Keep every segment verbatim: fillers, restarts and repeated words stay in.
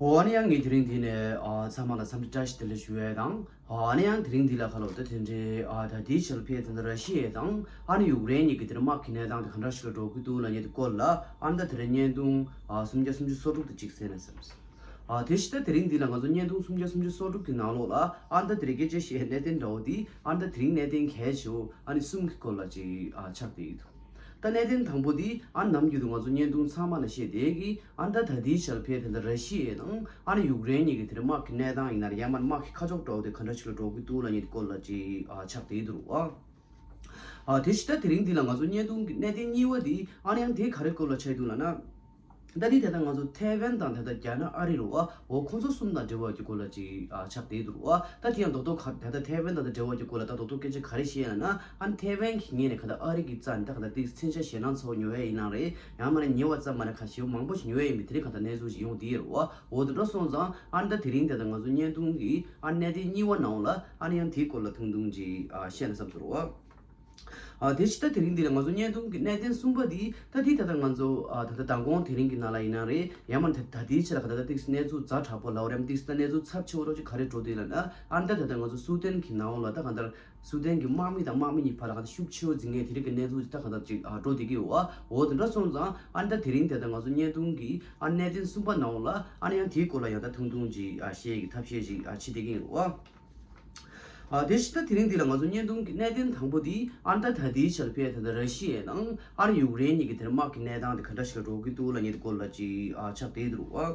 འོ་ཨ་ནི་ཡང་ངས་དེ་རིང་འདི་ནས་ཨ་ཚང་མ་ལ་འཚམས་འདྲི་བཀྲ་ཤིས་བདེ་ལེགས་ཞུ་ཡས་དང་། ཨ་ནི་ཡང་དེ་རིང་འདི་ལ་ཁ་ལོ་ད་དེ་འདྲའི་ཨ་ད་དེའི་ཆེད་ལ་ཕེབས་དེ་འདྲ་ར་ཤི་ཡས་དང་ཨ་ནི་ཡུཀ་རེན་གཉིས་ཀྱི་དེ་འདྲ་དམག་གི་གནས་སྟངས་དེ་ག་འདྲ་ཞིག་ལ་འགྲོ་གི་འདུག་ལབ་མཁན་དེ་སྐོར་ལ་ཨ་ནི་ད་དེ་རིང་བརྙན་ཐུང་ཨ་སུམ་བརྒྱ་སུམ་ཅུ་སོ་དྲུག་དེ་གཅིག་གསན་ན་བསམས། ཨ་དེ་བཞིན་ད་དེ་རིང་འདི་ལ་ང་ཚོ་བརྙན་ཐུང་སུམ་བརྒྱ་སུམ་ཅུ་སོ་དྲུག་གི་ནང་ལོགས་ལ་ཨ་ནི་ད་དེ་རིང་སྐད་ཆ་བཤད་གནད་དོན་འདྲ་བོ་དེ་ཨ་ནི་ད་དེ་རིང་གནད་དོན་གལ་ཆེ་བོ་ཨ་ནི་གསུམ་གྱི་སྐོར་ལ་ཅིག་ཨ་ཆགས་བསྡད་ཡོད་འདུག་ད་གནད་དོན་དང་པོ་འདི་ཨ་ནམ་རྒྱུན་དུ་ང་ཚོ་བརྙན་ཐུང་ཚང་མ་ལ་བཤད་བསྡད་ཀྱི་ཨ་ད་ད་ལྟའི་ཆར་ཕེབས་དེ་འདྲ་ར་ཤི་ཡ་དང་ཨ་ནི་ཡུཀ་རེན་གཉིས་ཀྱི་དེ་འདྲ་དམག་གི་གནས་སྟངས་ཡིན་ན་རེད། ཡང་མིན་དམག་གི་ཁ་ཕྱོགས་འདྲ་བོ་དེ་ག་འདྲ་ཞིག་ལ་འགྲོ་གི་འདུག་ལབ་མཁན་དེ་སྐོར་ལ་ཅིག་ཨ་ཆགས་བསྡད་འདུག་ཨ། ཨ་དེ་བཞིན་ད་དེ་རིང་འདི་ལ་ང་ཚོ་བརྙན་ཐུང་གི་གནད་དོན་གཉིས་པ་འདི་ཨ་ནི་ཡང་དེ་ག་རེ་སྐོར་ལ་ཆགས་འདུག་ལབ་ན། ད་འདི་ད་ལྟ་ང་ཚོ་ཐའེ་ཝན་དང་ད་ལྟ་རྒྱ་ནག་ཨ་རི་རེད་བ། འོ་ཁོང་ཚོ་གསུམ་དང་འབྲེལ་བ་གི་སྐོར་ལ་ཅིག་ཨ་ཆགས་བསྡད་འདུག་བ། ད་དེ་ཡང་རྡོག་རྡོག་ག་ད་ལྟ་ཐའེ་ཝན་དང་ད་འབྲེལ་བ་གི་སྐོར་ལ་ད་རྡོག་རྡོག་སྐད་ཆ་ག་རེ་བཤད་ཡ་ན་ཨ་ནི་ཐའེ་ཝན་གྱི་ངོས་ནས་ག་ད་ཨ་རི་གི་རྩ་ནས་ད་ག་ད་ཏིག་མཚོན་ཆ་ཞེད་སྣང་ཚ་བོ་ཉོ་ཡ་ཡིན་ན་རེད། ཡང་མིན་ན་ཉེ་བ་ཙམ་མ་རེད་ཁ་ཞེ་བོ་མང་པོ་ཞིག་ཉོ་ཡ་ཡིན་པའི་དེ་རིང་ག་ད་གནས་ཚུལ་ཞིག་ཡོང་བསྡད་ཡོད་རེད་བ། འོ་དེ་འདྲ་སོང་ཙང་ཨ་ནི་ད་དེ་རིང་ད་ལྟ་ང་ཚོ་བརྙན་ཐུང་གི་ཨ་གནད་དོན་གཉིས་པ་ནང་ལ་ཨ་ནི་ཡང་དེའི་སྐོར་ལ་ཐུང་ཐུང་ཅིག་ཨ་བཤད་ན་བསམ་སོང་རེད་བ། ཨ་དེ་ཕྱི་ད་དེ་རིང་འདི་ལ་ང་ཚོ་བརྙན་ཐུང་གི་གནད་དོན་གསུམ་པ་འདི་ད་འདི་ད་ལྟ་ང་ཚོ་ཨ་ད་ལྟ་མདང་དགོང་དེ་རིང་གི་ནང་ལ་ཡིན་ན་རེད། ཡང་མིན་ད་ད་ལྟའི་ཆ་ལ་ག་ད་ད་ཏིག་གནས་ཚུལ་ཛ་དྲག་པོ་ལབ་རེད། ཏིག་ད་གནས་ཚུལ་ཚབས་ཆེ་བོ་རོ་ཅིག་ག་རེ་འགྲོ་འདུག་ལབ་ན་ཨ་ད་ད་ད་ང་ཚོ་སུའུ་ཏན་གི་ནང་ལ་ད་ག་ད་སུའུ་ཏན་གི་དམག་མི་དང་དམག་མི་གཉིས་བར་ལ་ག་ད་ཤུགས་ཆེ་བོ་འཛིང་མཁན་དེ་རིགས་ཀྱི་གནས་ཚུལ་ད་ག་ད་ཅིག་ཨ་འགྲོ་བསྡད་ཀྱི་ཡོད་བ། འོ་དེ་འདྲ་སོང་ཙང་ཨ་ད་དེ་རིང་ད་ད་ང་ཚོ་བརྙན་ཐུང་གི་ཨ་གནད་དོན་གསུམ་པ་ནང་ལ་ཨ་ནི་ཡང་དེའི་སྐོར་ལ་ཡང་ད་ཐུང་ཐུང་ཅིག་ཨ་བཤད་ཀྱི་ཐབས་ཤེས་ཅིག་ཨ་བྱེད་བསྡད་ཀྱི་ཡིན་རེད་བ། ཨ་དེ་བཞིན་ད་དེ་རིང་འདི་ལ་ང་ཚོ་བརྙན་ཐུང་གི་གནད་དོན་དང་པོ་འདི་ཨ་ནི་ད་ད་ལྟའི་ཆར་ཕེབས་ད་ལྟ་ར་ཤི་ཡ་དང་ཨ་ནི་ཡུཀ་རེན་གཉིས་ཀྱི་དེར་དམག་གི་གནས་སྟངས་དེ་ག་འདྲ་ཞིག་ལ་འགྲོ་གི་འདུག་ལབ་མཁན་དེ་སྐོར་ལ་ཅིག་ཨ་ཆགས་བསྡད་འདུག་ཨ།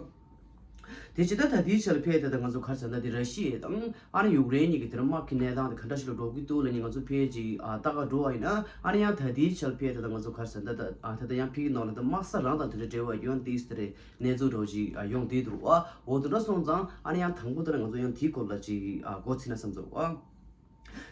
དེ་བཞིན་ད་ད་ལྟའི་ཆར་ཕེབས་ད་ལྟ་ང་ཚོ་ག་རེ་ཟེར་ན་འདི་ར་ཤི་ཡ་དང་ཨ་ནི་ཡུཀ་རེན་གཉིས་ཀྱི་དེར་དམག་གི་གནས་སྟངས་དེ་ག་འདྲ་ཞིག་ལ་འགྲོ་གི་འདུག་ལབ་མཁན་ང་ཚོ་ཕེབས་ཅིག་ཨ་ལྟ་ག་འགྲོ་བ་ཡིན་ན་ཨ་ནི་ཡང་ད་ལྟའི་ཆར་ཕེབས་ད་ལྟ་ང་ཚོ་ག་རེ་ཟེར་ན་ད་ད་ཨ་ད་ལྟ་ཡང་ཕི་གི་ནང་ལ་ད་དམག་ས་རང་དང་དེ་འདྲ་འབྲེལ་བ་ཡོད་ཏིས་དེ་རེད། གནས་ཚུལ་འདྲ་བོ་ཅིག་ཨ་ཡོང་བསྡད་འདུག་ཨ། འོ་དེ་འདྲ་སོང་ཙང་ཨ་ནི་ཡང་དང་པོ་དེ་ལ་ང་ཚོ་ཡང་དེའི་སྐོར་ལ་ཅིག་ཨ་མགོ་ཚིག་ན་བསམ་འདུག་ཨ།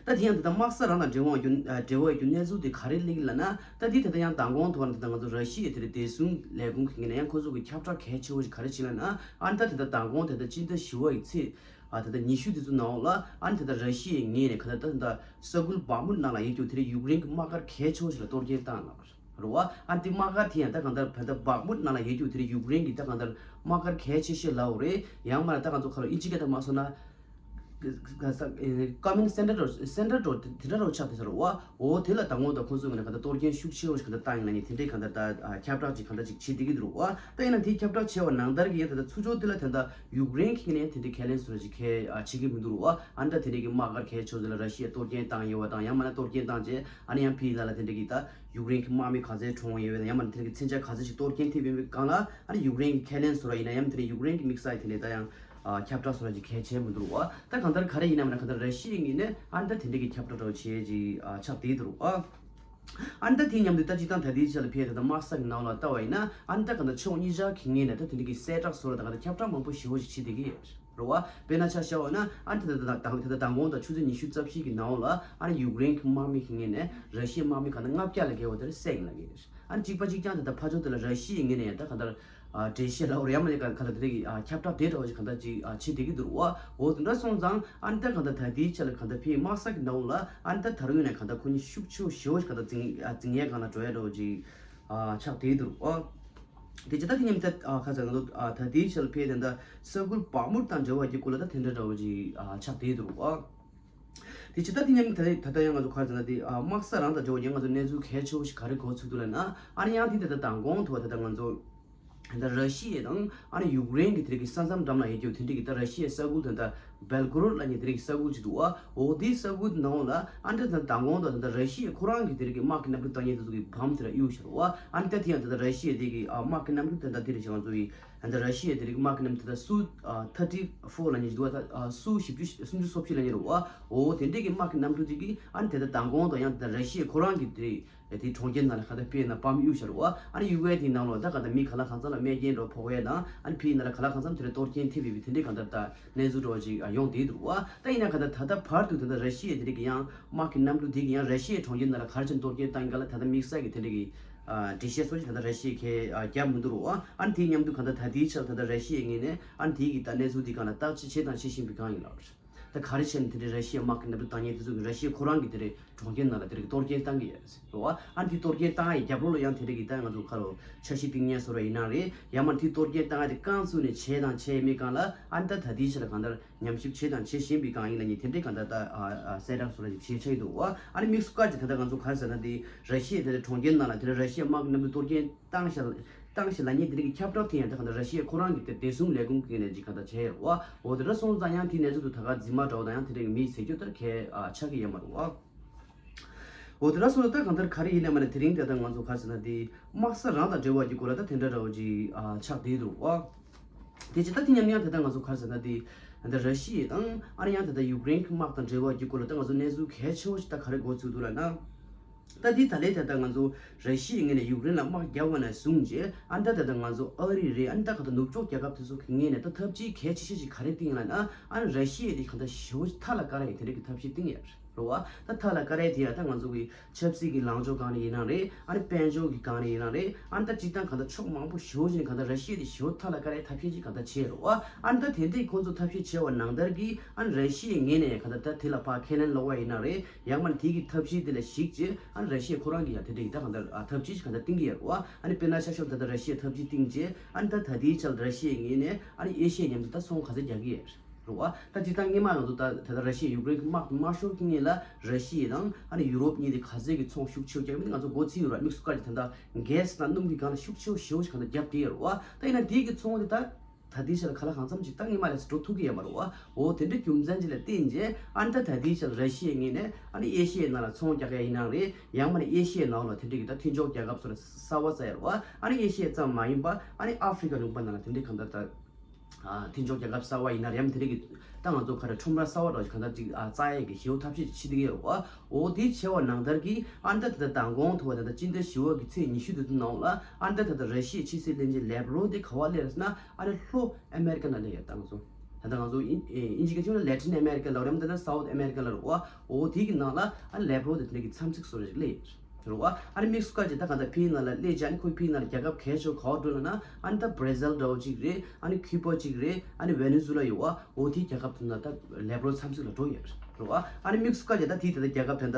ད་དེ་ཡང་ད་ལྟ་དམག་ས་རང་དང་འབྲེལ་བ་ཡོད་ཨ་འབྲེལ་བ་ཡོད་གནས་ཚུལ་དེ་ག་རེ་གླེང་ལབ་ན་ད་དེ་ད་ལྟ་ཡང་མདང་དགོང་ཐོག་ནས་ད་ལྟ་ང་ཚོ་ར་ཤི་ཡའི་དེ་རེད་བདེ་སྲུང་ལས་ཁུངས་ཀྱི་ངོས་ནས་ཡང་ཁོ་ཚོ་གི་ཁྱབ་བསྒྲགས་གལ་ཆེ་བོ་ཞིག་ག་རེ་བྱས་ལབ་ན་ཨ་ནི་ད་ད་ལྟ་མདང་དགོང་ད་ལྟ་སྤྱི་ཟླ་བཞི་པ་ཡི་ཚེས་ཨ་ད་ལྟ་ཉི་ཤུ་དེ་ཚོ་ནང་ལ་ཨ་ནི་ད་ལྟ་ར་ཤི་ཡའི་ངོས་ནས་ག་ད་ད་ལྟ་ས་ཁུལ་བག་མུད་ནང་ལ་ཡོད་རྒྱུ་དེ་རེད་ཡུཀ་རེན་གྱི་དམག་སྒར་གལ་ཆེ་བོ་ཞིག་ལ་གཏོར་སྐྱོན་བཏང་ལ། རེད་བ། ཨ་འདི་དམག་སྒར་དེ་ཡང་ད་གང་ལྟར་ད་ལྟ་བག་མུད་ནང་ལ་ཡོད་རྒྱུ་དེ་རེད་ཡུཀ་རེན་གྱི་ད་གང་ལྟར་དམག་སྒར་གལ་ཆེ་ཤོས་ལབ་དགོས་རེད། ཡང་མ་ལ་ད་གང་ཚོ་ཁ་ལོ་ཨིན་ཇི་སྐད་ད་མ་སོང་ན། ཀ་མན་སེན་ཊར་སེན་ཊར་དེ་འདྲ་རོ་ཆགས་དེ་ཟེར་བ། འོ་དེ་ལ་ད་ངོ་ད་ཁོང་ཚོའི་ངོས་ནས་གང་ལྟར་གཏོར་སྐྱོན་ཤུགས་ཆེ་བོ་ཞིག་གང་ལྟར་བཏང་ཡིན་ལ་ནི་དེ་འདྲའི་གང་ལྟར་ད་ཁྱབ་བསྒྲགས་ཅིག་གང་ལྟར་ཅིག་བྱེད་བསྡད་ཀྱི་འདུག་རོ། ད་ཡིན་ན་དེ་ཁྱབ་བསྒྲགས་བྱས་པ་ནང་ལྟར་གྱི་ཡང་ད་ལྟ་ཚུར་ཕྱོགས་དེ་ལ་ད་ལྟ་ཡུཀ་རེན་གྱི་ངོས་ནས་ཡང་དེ་འདྲའི་ཁས་ལེན་བཟོ་འདྲ་ཅིག་གལ་བྱེད་ཀྱི་མི་འདུག་རོ། ཨ་ནི་ད་དེ་འདྲའི་གི་དམག་སྒར་གལ་ཆེ་བོ་དེ་ལ་ར་ཤི་ཡས་གཏོར་སྐྱོན་བཏང་ཡོད་པ་དང་ཡང་མ་ན་གཏོར་སྐྱོན་བཏང་རྗེས་ཨ་ནི་ཡང་ཕི་ཡི་ལ་ལ་དེ་འདྲའི་གི་ད། ཡུཀ་རེན་གྱི་དམག་མི་ག་ཚད་གྲོངས་ཡོད་པ་དང་ཡང་མིན་དེ་རིང་གི་མཚོན་ཆ་ག་ཚད་ཅིག་གཏོར་སྐྱོན་ཐེབས་ཡོད་པའི་སྒང་ལ་ཨ་ནི་ཡུཀ་རེན་གྱི་ཁས་ལེན་བཟོ་ར་ཡིན་ན་ཡང་དེ་རིང་ཡུཀ་རེན་གྱི་དམིགས་བསལ་དེ་འདྲའི་ད་ཡང་ཁྱབ་བསྒྲགས་བཟོ་ར་ཅིག་གལ་ཆེན་མི་འདུག་རོ། ད་གང་ལྟར་ག་རེ་ཡིན་ན་མིན་ན་གང་ལྟར་ར་ཤི་ཡའི་ངོས་ནས་ཨ་ནི་ད་དེ་འདྲའི་གི་ཁྱབ་བསྒྲགས་འདྲ་བོ་བྱས་ཅིག་ཆགས་བསྡད་འདུག་རོ། ཨ་ནི་ད་དེའི་མཉམ་དུ་ད་སྤྱིར་བཏང་ད་ལྟའི་ཆ་ལ་ཕེབས་ད་ལྟ་དམག་ས་གི་ནང་ལ་ལྟ་བ་ཡིན་ན་ཨ་ནི་ད་གང་ལྟར་ཕྱོགས་གཉིས་ཆ་གི་ངོས་ནས་ད་དེ་འདྲའི་གི་གསལ་བསྒྲགས་བཟོ་ར་ད་གང་ལྟར་ཁྱབ་བསྒྲགས་མང་པོ་ཞེ་པོ་ཅིག་བྱེད་བསྡད་ཀྱི་ཡོད། རེད་བ། དཔེར་ན་ཆ་བཞག་པ་ན་ཨ་ནི་ད་ལྟ་ད་ལྟ་མདང་དགོང་དང་ཆུ་ཚོད་ཉི་ཤུ་རྩ་བཞི་གི་ནང་ལ་ཨ་ནི་ཡུཀ་རེན་གྱི་དམག་མི་གི་ངོས་ནས་ར་ཤི་ཡའི་དམག་མི་གང་ལྟར་ལྔ་བརྒྱ་ལ་བརྒལ་བ་དེར་བསད་ཡིན་ལབ་ཀྱི་རེད། ཨ་ནི་གཅིག་པ་གཅིག་རྐྱང་ད་ལྟ་ཕར་ཕྱོགས་དེ་ལ་ར་ཤི་ཡའི་ངོས་ནས་ཡང་ད་གང་ལྟར་འགྲེལ་བཤད་ལབ་རེད་ཡང་མ་ལས་གང་ལྟར་དེ་རིགས་ཁྱབ་བསྒྲགས་དེ་འདྲ་བ་ཞིག་གང་ལྟར་ཅིག་བྱེད་བསྡད་ཀྱི་འདུག་རེད་བ། འོ་དེ་འདྲ་སོང་ཙང་ཨ་ནི་ད་གང་ལྟར་ད་ལྟའི་ཆ་ལ་གང་ལྟར་ཕའི་དམག་ས་གི་ནང་ལ་ཨ་ནི་ད་ད་རུང་ཡིན་ན་གང་ལྟར་ཁོ་གཉིས་ཤུགས་ཆེ་བོ་ཞེ་བོ་ཞིག་གང་ལྟར་འཛིང་འཛིང་ཡས་སྒང་ལ་འགྲོ་ཡས་འདྲ་བོ་ཅིག་ཆགས་བསྡད་འདུག་རེད་བ། དེ་ཇི་ལྟར་དེ་མཉམ་དུ་ཨ་ཁ་ཚ་ང་ཚོ་ཨ་ད་ལྟའི་ཆར་ཕེབས་དེ་འདྲ་ས་ཁུལ་བག་མུར་དང་འབྲེལ་བ་གྱི་སྐོར་ལ་ད་དེ་འདྲ་འདྲ་བོ་ཅིག་ཨ་ཆགས་བསྡད་འདུག་ཨ། དེ་ཇི་ལྟར་དེ་མཉམ་དུ་ད་ད་ལྟ་ཡང་ང་ཚོ་ག་རེ་ཟེར་ན་དེ་ཨ་དམག་ས་རང་དང་འབྲེལ་བ་ཡང་ང་ཚོ་གནས་ཚུལ་གལ་ཆེ་བོ་ཞིག་ག་རེ་གོ་ཚུལ་འདུག་ལབ་ན་ཨ་ནི་ཡང་དེ་ད་ལྟ་མདང་དགོང་ཐོག་ད་ལྟ་ང་ཚོ་ད་ར་ཤི་ཡ་དང་ཨ་ནི་ཡུཀ་རེན་གྱི་དེ་རིགས་ཀྱི་ས་མཚམས་འགྲམ་ལ་ཡོད་རྒྱུ་དེ་འདྲ་གི་ད་ར་ཤི་ཡའི་ས་ཁུལ་དེ་འདྲ་སྦེལ་གོ་རོད་ལབ་མཁན་དེ་རིགས་ཀྱི་ས་ཁུལ་ཅིག་འདུག་ཨ། འོ་དེའི་ས་ཁུལ་ནང་ལ་ཨ་ནི་ད་ལྟ་མདང་དགོང་དང་ད་ལྟ་ར་ཤི་ཡའི་ཁོ་རང་གི་དེ་རིགས་ཀྱི་དམག་གི་གནམ་གྲུ་བཏང་མཁན་དེ་ཚོ་གི་བམ་དེ་འདྲ་གཡུགས་བཞག་རེད་བ། ཨ་ནི་ད་དེ་ཡང་ད་ལྟ་ར་ཤི་ཡ་དེ་གི་ཨ་དམག་གི་གནམ་གྲུ་དེ་འདྲ་དེ་རེད་ཤག་ང་ཚོ་ཡི་ད་ལྟ་ར་ཤི་ཡ་དེ་རིགས་དམག་གི་གནམ་གྲུ་ད་ལྟ་སུ་ཨ་ཐར་ཊི་ཕོར་ལབ་མཁན་ཞིག་འདུག་ཨ། ད་ཨ་སུ་བཞི་བཅུ་སུམ་ཅུ་སོ་བཞི་ལབ་མཁན་རེད་བ། འོ་དེ་འདྲས་ཀྱི་དམག་གི་གནམ་གྲུ་དེ་གི་ཨ་ནི་དེ་ལྟར་མདང་དགོང་དང་ཡང་དེ་ལྟར་ར་ཤི་ཡ་ཁོ་རང་གི་དེ་རེད། དེ་གྲོང་ཁྱེར་ནང་ལ་ག་ད་དཔེར་ན་བམ་གཡུགས་བཞག་རེད་བ། ཨ་ནི་གཡུགས་ཡས་དེའི་ནང་ལོགས་ད་ག་ད་མི་ག་ལ་གང་འཚམ་ལ་རྨས་སྐྱོན་འདྲ་ཕོག་ཡས་དང་ཨ་ནི་ཕི་ཡི་ནང་ལ་ག་ལ་གང་འཚམ་དེ་འདྲ་གཏོར་སྐྱོན་ཐེབས་ཡོད་པའི་དེ་འདྲས་གང་ལྟར་ད་གནས་ཚུལ་འདྲ་བོ་ཅིག་ཡོང་བསྡད་འདུག་བ། ད་ཡིན་ན་ག་ད་ད་ལྟ་བར་དུ་ད་ལྟ་ར་ཤི་ཡའི་དེ་འདྲས་ཀྱི་ཡང་དམག་གི་གནམ་གྲུ་དེ་གི་ཡང་ར་ཤི་ཡའི་གྲོང་ཁྱེར་ནང་ལ་ག་རེ་བྱས་ནས་གཏོར་སྐྱོན་བཏང་ག་ལ་ད་ལྟ་དམིགས་བསལ་གྱི་དེ་འདྲས་ཀྱི་འགྲེལ་བཤད་སོགས་ཅིག་ད་ལྟ་ར་ཤི་ཡས་ཁས་བརྒྱབ་མི་འདུག་རེད་བ། ཨ་ནི་དེའི་མཉམ་དུ་ག་ད་ད་ལྟའི་ཆར་ད་ལྟ་ར་ཤི་ཡའི་ངོས་ནས་ཨ་ནི་དེའི་གི་ད་གནས་ཚུལ་དེ་གང་ལ་བརྟག་དཔྱད་བྱས་དང་བྱེད་བཞིན་པའི་སྒང་ཡིན་ལགས། ད་ག་རེ་བྱས་ནས་དེ་འདྲའི་ར་ཤི་ཡའི་དམག་གི་གནམ་གྲུ་བཏང་མཁན་དེ་ཚོ་གིས་ར་ཤི་ཡ་ཁོ་རང་གི་དེ་འདྲའི་གྲོང་ཁྱེར་ནང་ལ་དེ་འདྲའི་གཏོར་སྐྱོན་བཏང་གི་ཡོད་རེད་བ། ཨ་ནི་དེ་གཏོར་སྐྱོན་བཏང་ཡའི་རྒྱབ་ལོགས་ལ་ཡང་དེ་འདྲའི་གི་ད་ང་ཚོ་ཁ་རོ་འཆར་གཞི་བཏིང་མཁན་བཟོ་འདྲ་ཡིན་ན་རེད། ཡང་མ་དེ་གཏོར་སྐྱོན་བཏང་ཡ་དེ་རྐང་བཙུགས་ནས་བྱས་དང་བྱས་མེད་སྒང་ལ་ཨ་ནི་ད་ད་ལྟའི་ཆ་ལ་གང་ལྟར་ཉམས་ཞིབ་བྱས་དང་བྱེད་བཞིན་པའི་སྒང་ཡིན་ན་ནི་དེ་འདྲའི་གང་ལྟར་ད་གསལ་བསྒྲགས་བཟོ་འདྲ་ཞིག་བྱས་ཆགས་ཀྱི་འདུག་བ། ཨ་ནི་དམིགས་སུ་བཀར་ཅིག་ད་ལྟ་ང་ཚོ་ག་རེ་ཟེར་ན་དེ་ར་ཤི་ཡའི་དེ་འདྲའི་གྲོང་ཁྱེར་ནང་ལ་དེ་འདྲའི་ར་ཤི་ཡའི་དམག་གི་གནམ་གྲུ་གཏོར་སྐྱོན་བཏང་ཤག་བཏང་ཞིག་ལབ་མཁན་དེ་རིགས་ཀྱི་ཁྱབ་བསྒྲགས་དེ་ཡང་དེ་ག་འདྲ་ར་ཤི་ཡའི་ཁོ་རང་གི་དེ་བདེ་སྲུང་ལས་ཁུངས་ཀྱི་ནས་ཅིག་ག་འདྲ་བྱས་ཡོད་བ། འོ་དེ་འདྲ་སོང་ཙང་ཡང་དེའི་གནས་ཚུལ་དུ་ད་ག་རྫུན་མ་འདྲ་བོ་དང་ཡང་དེ་འདྲ་གི་མི་ཟེར་རྒྱུ་ལྟར་གལ་ཨ་ཆགས་ཀྱི་ཡོད་མ་རེད་བ། འོ་དེ་འདྲ་སོང་ཙང་ད་གང་ལྟར་ག་རེ་ཡིན་ནའི་མ་ནས་དེ་རིང་དེ་ལྟར་ང་ཚོ་ག་རེ་ཟེར་ན་དེ་དམག་ས་རང་དང་འབྲེལ་བ་གྱི་སྐོར་ལ་ད་དེ་འདྲ་འདྲ་བོ་ཅིག་ཨ་ཆགས་བསྡད་འདུག་བ། དེ་ཅི་ད་དེ་མཉམ་ཡང་དེ་ལྟར་ང་ཚོ་ག་རེ་ཟེར་ན་དེ་ད་ར་ཤི་ཡ་དང་ཨ་ནི་ཡང་དེ་ལྟར་ཡུཀ་རེན་གྱི་དམག་དང་འབྲེལ་བ་གྱི་སྐོར་ལ་ད་ང་ཚོ་གནས་ཚུལ་གལ་ཆེ་བོ་ཞིག་ད་ག་རེ་འགོ་ཚུགས་འདུག་ལབ་ན། ད་འདི་ད་ལས་ད་ལྟ་ང་ཚོ་ར་ཤི་ཡའི་ངོས་ནས་ཡུཀ་རེན་ལ་དམག་རྒྱག་པ་ནས་བཟུང་རྗེས་ཨ་ནི་ད་ད་ལྟ་ང་ཚོ་ཨ་རི་རེད། ཨ་ནི་ད་ག་ད་ནུབ་ཕྱོགས་རྒྱལ་ཁབ་དེ་ཚོ་གི་ངོས་ནས་ད་ཐབས་ཇུས་གལ་ཆེ་ཤོས་ཅིག་ག་རེ་བཏིང་ལབ་ན་ཨ་ནི་ར་ཤི་ཡ་དེ་གང་ལྟར་ཞེ་པོ་ཅིག་མཐའ་ལ་བཀར་ཡ་དེ་འདྲ་གི་ཐབས་ཤེས་བཏིང་ཡ་རེད་བ། ད་མཐའ་ལ་བཀར་ཡ་དེ་ཡ་ད་ང་ཚོ་གི་ཆབ་སྲིད་ཀྱི་ལངས་ཕྱོགས་སྒང་ནས་ཡིན་ན་རེད། ཨ་ནི་དཔལ་འབྱོར་གྱི་སྒང་ནས་ཡིན་ན་རེད། ཨ་ནི་ད་སྤྱིར་བཏང་གང་ལྟར་ཕྱོགས་མང་པོ་ཞེ་པོ་ཅིག་ནས་གང་ལྟར་ར་ཤི་ཡ་དེ་ཞེ་པོ་མཐའ་ལ་བཀར་ཡ་ཐབས་ཤེས་ཅིག་གང་ལྟར་བྱས་རེད་བ། ཨ་ནི་ད་དེ་འདྲའི་ཁོང་ཚོ་ཐབས་ཤེས་བྱས་པ་ནང་ལྟར་གྱི་ཨ་ནི་ར་ཤི་ཡའི་ངོས་ནས་གང་ལྟར་ད་དེ་ལ་ཕར་ཁས་ལེན་སློག་པ་ཡིན་ན་རེད། ཡང་མ་ནི་དེ་གི་ཐབས་ཤེས་དེ་ལ་གཞིགས་བྱས་ཨ་ནི་ར་ཤི་ཡ་ཁོ་རང་གིས་ཡང་དེ་འདྲ་ཡི་ད་གང་ལྟར་ཨ་ཐབས་ཇུས་ཤིག་གང་ལྟར་བཏིང་གི་ཡོད་རེད་བ། ཨ་ནི་དཔེར་ན་ཆ་བཞག་ད་ལྟ་ར་ཤི་ཡས་ཐབས་ཇུས་བཏིང་རྗེས་ཨ་ནི་ད་ད་ལྟའི་ཆར་ར་ཤི་ཡའི་ངོས་ནས་ཨ་ནི་ཨེ་ཤི་ཡའི་མཉམ་དུ་ད་ཚོང་ག་ཚོད་རྒྱག་གི་ཡོད་རེད་བ། ད་སྤྱིར་བཏང་སྔོན་མ་ང་ཚོ་ད་ད་ལྟ་ར་ཤི་ཡ་ཡུཀ་རེན་གྱི་དམག་དམག་ཤོར་གྱི་སྔོན་ལ་ར་ཤི་ཡ་དང་ཨ་ནི་ཡུ་རོབ་གཉིས་དེ་ག་ཚོད་ཀྱི་ཚོང་ཤུགས་ཆེ་བོ་རྒྱག་མིན་ང་ཚོ་མགོ་ཚོས་ཡོད་རེད། དམིགས་སུ་བཀར་གྱི་ད་ལྟ་གྷེ་སི་དང་སྣུམ་གྱི་སྒང་ལ་ཤུགས་ཆེ་བོ་ཞེ་པོ་ཞིག་གང་ལྟར་བརྒྱབ་བསྡད་ཡོད་རེད་བ། ད་ཡིན་ན་དེའི་གི་ཚོང་དེ་ད། ད་ལྟའི་ཆར་ག་ལ་གང་འཚམ་ཅིག་ད་སྔོན་མ་ལས་འགྲོ་ཐུབ་ཀྱི་ཡོད་མ་རེད་བ། འོ་དེ་འདྲ་རྒྱུ་མཚན་ཅིག་ལ་བརྟེན་རྗེས་ཨ་ནི་ད་ད་ལྟའི་ཆར་ར་ཤི་ཡའི་ངོས་ནས་ཨ་ནི་ཨེ་ཤི་ཡའི་ནང་ལ་ཚོང་རྒྱག་ཡ་ཡིན་ནའང་རེད། ཡང་མ་ནི་ཨེ་ཤི་ཡའི་ནང་ལ་དེ་འདྲ་གི་ད་མཐུན་ཕྱོགས་རྒྱལ་ཁབ་སོགས་ལ་གསར་པ་བཙལ་ཡོད་རེད་བ། ཨ་ནི་ཨེ་ཤི་ཡ་ཙམ་མ་ཡིན་པ་ཨ་ནི་ཨ་ཧྥི་རི་ཀ་ལུང་པ་ནང་ལ་དེ་འདྲ་གང་ལྟར་ད་ཨ་མཐུན་ཕྱོགས་རྒྱལ་ཁབ་གསར་པ་ཡིན་ན་རེད། ཡང་དེ་འདྲ་གི་ད་ང་ཚོ་ག་རེ་ཁྲོམ་ར་གསར་པ་འདྲ་བོ་ཞིག་གང་ལྟར་ཅིག་ཨ་བཙལ་ཡས་ཀྱི་ཞེ་པོ་ཐབས་ཤེས་ཅིག་བྱེད་ཀྱི་ཡོད་རེད་བ། འོ་དེ་བྱས་པ་ནང་ལྟར་གྱི་ཨ་ནི་ད་ད་ལྟ་མདང་དགོང་ཐུག་པ་ད་ལྟ་སྤྱི་ཟླ་བཞི་པ་གི་ཚེས་ཉི་ཤུ་དེ་ཚོ་ནང་ལ་ཨ་ནི་ད་ད་ལྟ་ར་ཤི་ཡའི་ཕྱི་སྲིད་བློན་ཆེན་ལེབ་རོབ་དེ་ག་པར་སླེབས་ཟེར་ན་ཨ་ནི་ལྷོ་ཨ་མེ་རི་ཀ་ནང་སླེབས་ཡོད། ད་ང་ཚོ་ད་ལྟ་ང་ཚོ་དབྱིན་ཨེ་དབྱིན་ཇི་སྐད་ཆ་ལ་ལེ་ཊིན་ཨ་མེ་རི་ཀ་ལབ་རེད། ད་ལྟ་སའུ་ཐི་ཨ་མེ་རི་ཀ་ལབ་རེད་བ། འོ་དེ་གི་ནང་ལ་ཨ་ནི་ལེབ་རོབ་དེ་དེ་འདྲ་གི་འཚམས་གཟིགས་བཟོ་འདྲ་ཞིག་སླེབས་ཡོད་རེད་བ། ཨ་ནི་དམིགས་སུ་བཀར་གྱི་ད་གང་ལྟར་ཕིའི་ནང་ལ་སླེབས་རྗེས་ཨ་ནི་ཁོའི་ཕིའི་ནང་ལ་རྒྱལ་ཁབ་གལ་ཆེ་བ་ག་པར་འགྲོ་ལབ་ན་ཨ་ནི་ད་བྷར་ཛིལ་འདྲ་བོ་གཅིག་རེད། ཨ་ནི་ཁིའུ་པ་གཅིག་རེད། ཨ་ནི་ཝེ་ནེ་ཛུ་ལ་ཡོད་བ། འོ་དེའི་རྒྱལ་ཁབ་ཚོ་ནང་ད་ལེབ་རོབ་འཚམས་གཟིགས་ལ་འགྲོ་ཡོད་རེད་བ། ཨ་ནི་དམིགས་སུ་བཀར་གྱི་ད་དེའི་ད་ལྟ་རྒྱལ་ཁབ་ད་ལྟ་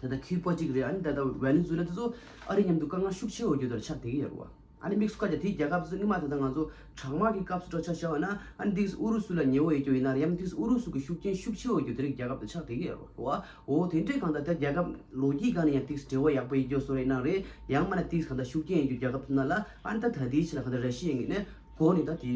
ད་ལྟ་ཁིའུ་པ་གཅིག་རེད། ཨ་ནི་ད་ལྟ་ཝེ་ནེ་ཛུ་ལ་དེ་ཚོ་ཨ་རི་མཉམ་དུ་དཀའ་ངལ་ཤུགས་ཆེ་བོ་ཡོད་དེ་ཆགས་བསྡད་ཀྱི་ཡོད་རེད་བ། ཨ་ནི་དམིགས་སུ་བཀར་གྱི་དེའི་རྒྱལ་ཁབ་ཚོ་སྔོན་མ་ད་ལྟ་ང་ཚོ་གྲང་དམག་གི་སྐབས་སུ་འདྲ་ཆ་བཞག་པ་ན་ཨ་ནི་ཏིག་ཨུ་རུ་སུ་ལ་ཉེ་བོ་ཡོད་རྒྱུ་ཡིན་ན་རེད། ཡང་ཏིག་ཨུ་རུ་སུ་གི་ཤུགས་རྐྱེན་ཤུགས་ཆེ་བོ་ཡོད་རྒྱུ་དེ་རིགས་རྒྱལ་ཁབ་དེ་ཆགས་བསྡད་ཀྱི་ཡོད་རེད་བ། འོ་དེ་འདྲའི་སྒང་ད་ལྟ་རྒྱལ་ཁབ་ལོ་རྒྱུས་སྒང་ནས་ཡང་ཏིག་འབྲེལ་བ་ཡག་པོ་ཡོད་རྒྱུ་བཟོ་འདྲ་ཡིན་ན་རེད། ཡང་མིན་ན་ཏིག་གང་ལྟར་ཤུགས་རྐྱེན་ཡོད་རྒྱུ་རྒྱལ་ཁབ་ཚོ་ནང་ལ་ཨ་ནི་ད་ད་ལྟའི་ཆ་ལ་གང་ལྟར་ར་ཤི་ཡའི་ངོས་ནས་འགོ་ནས་ད་དེ་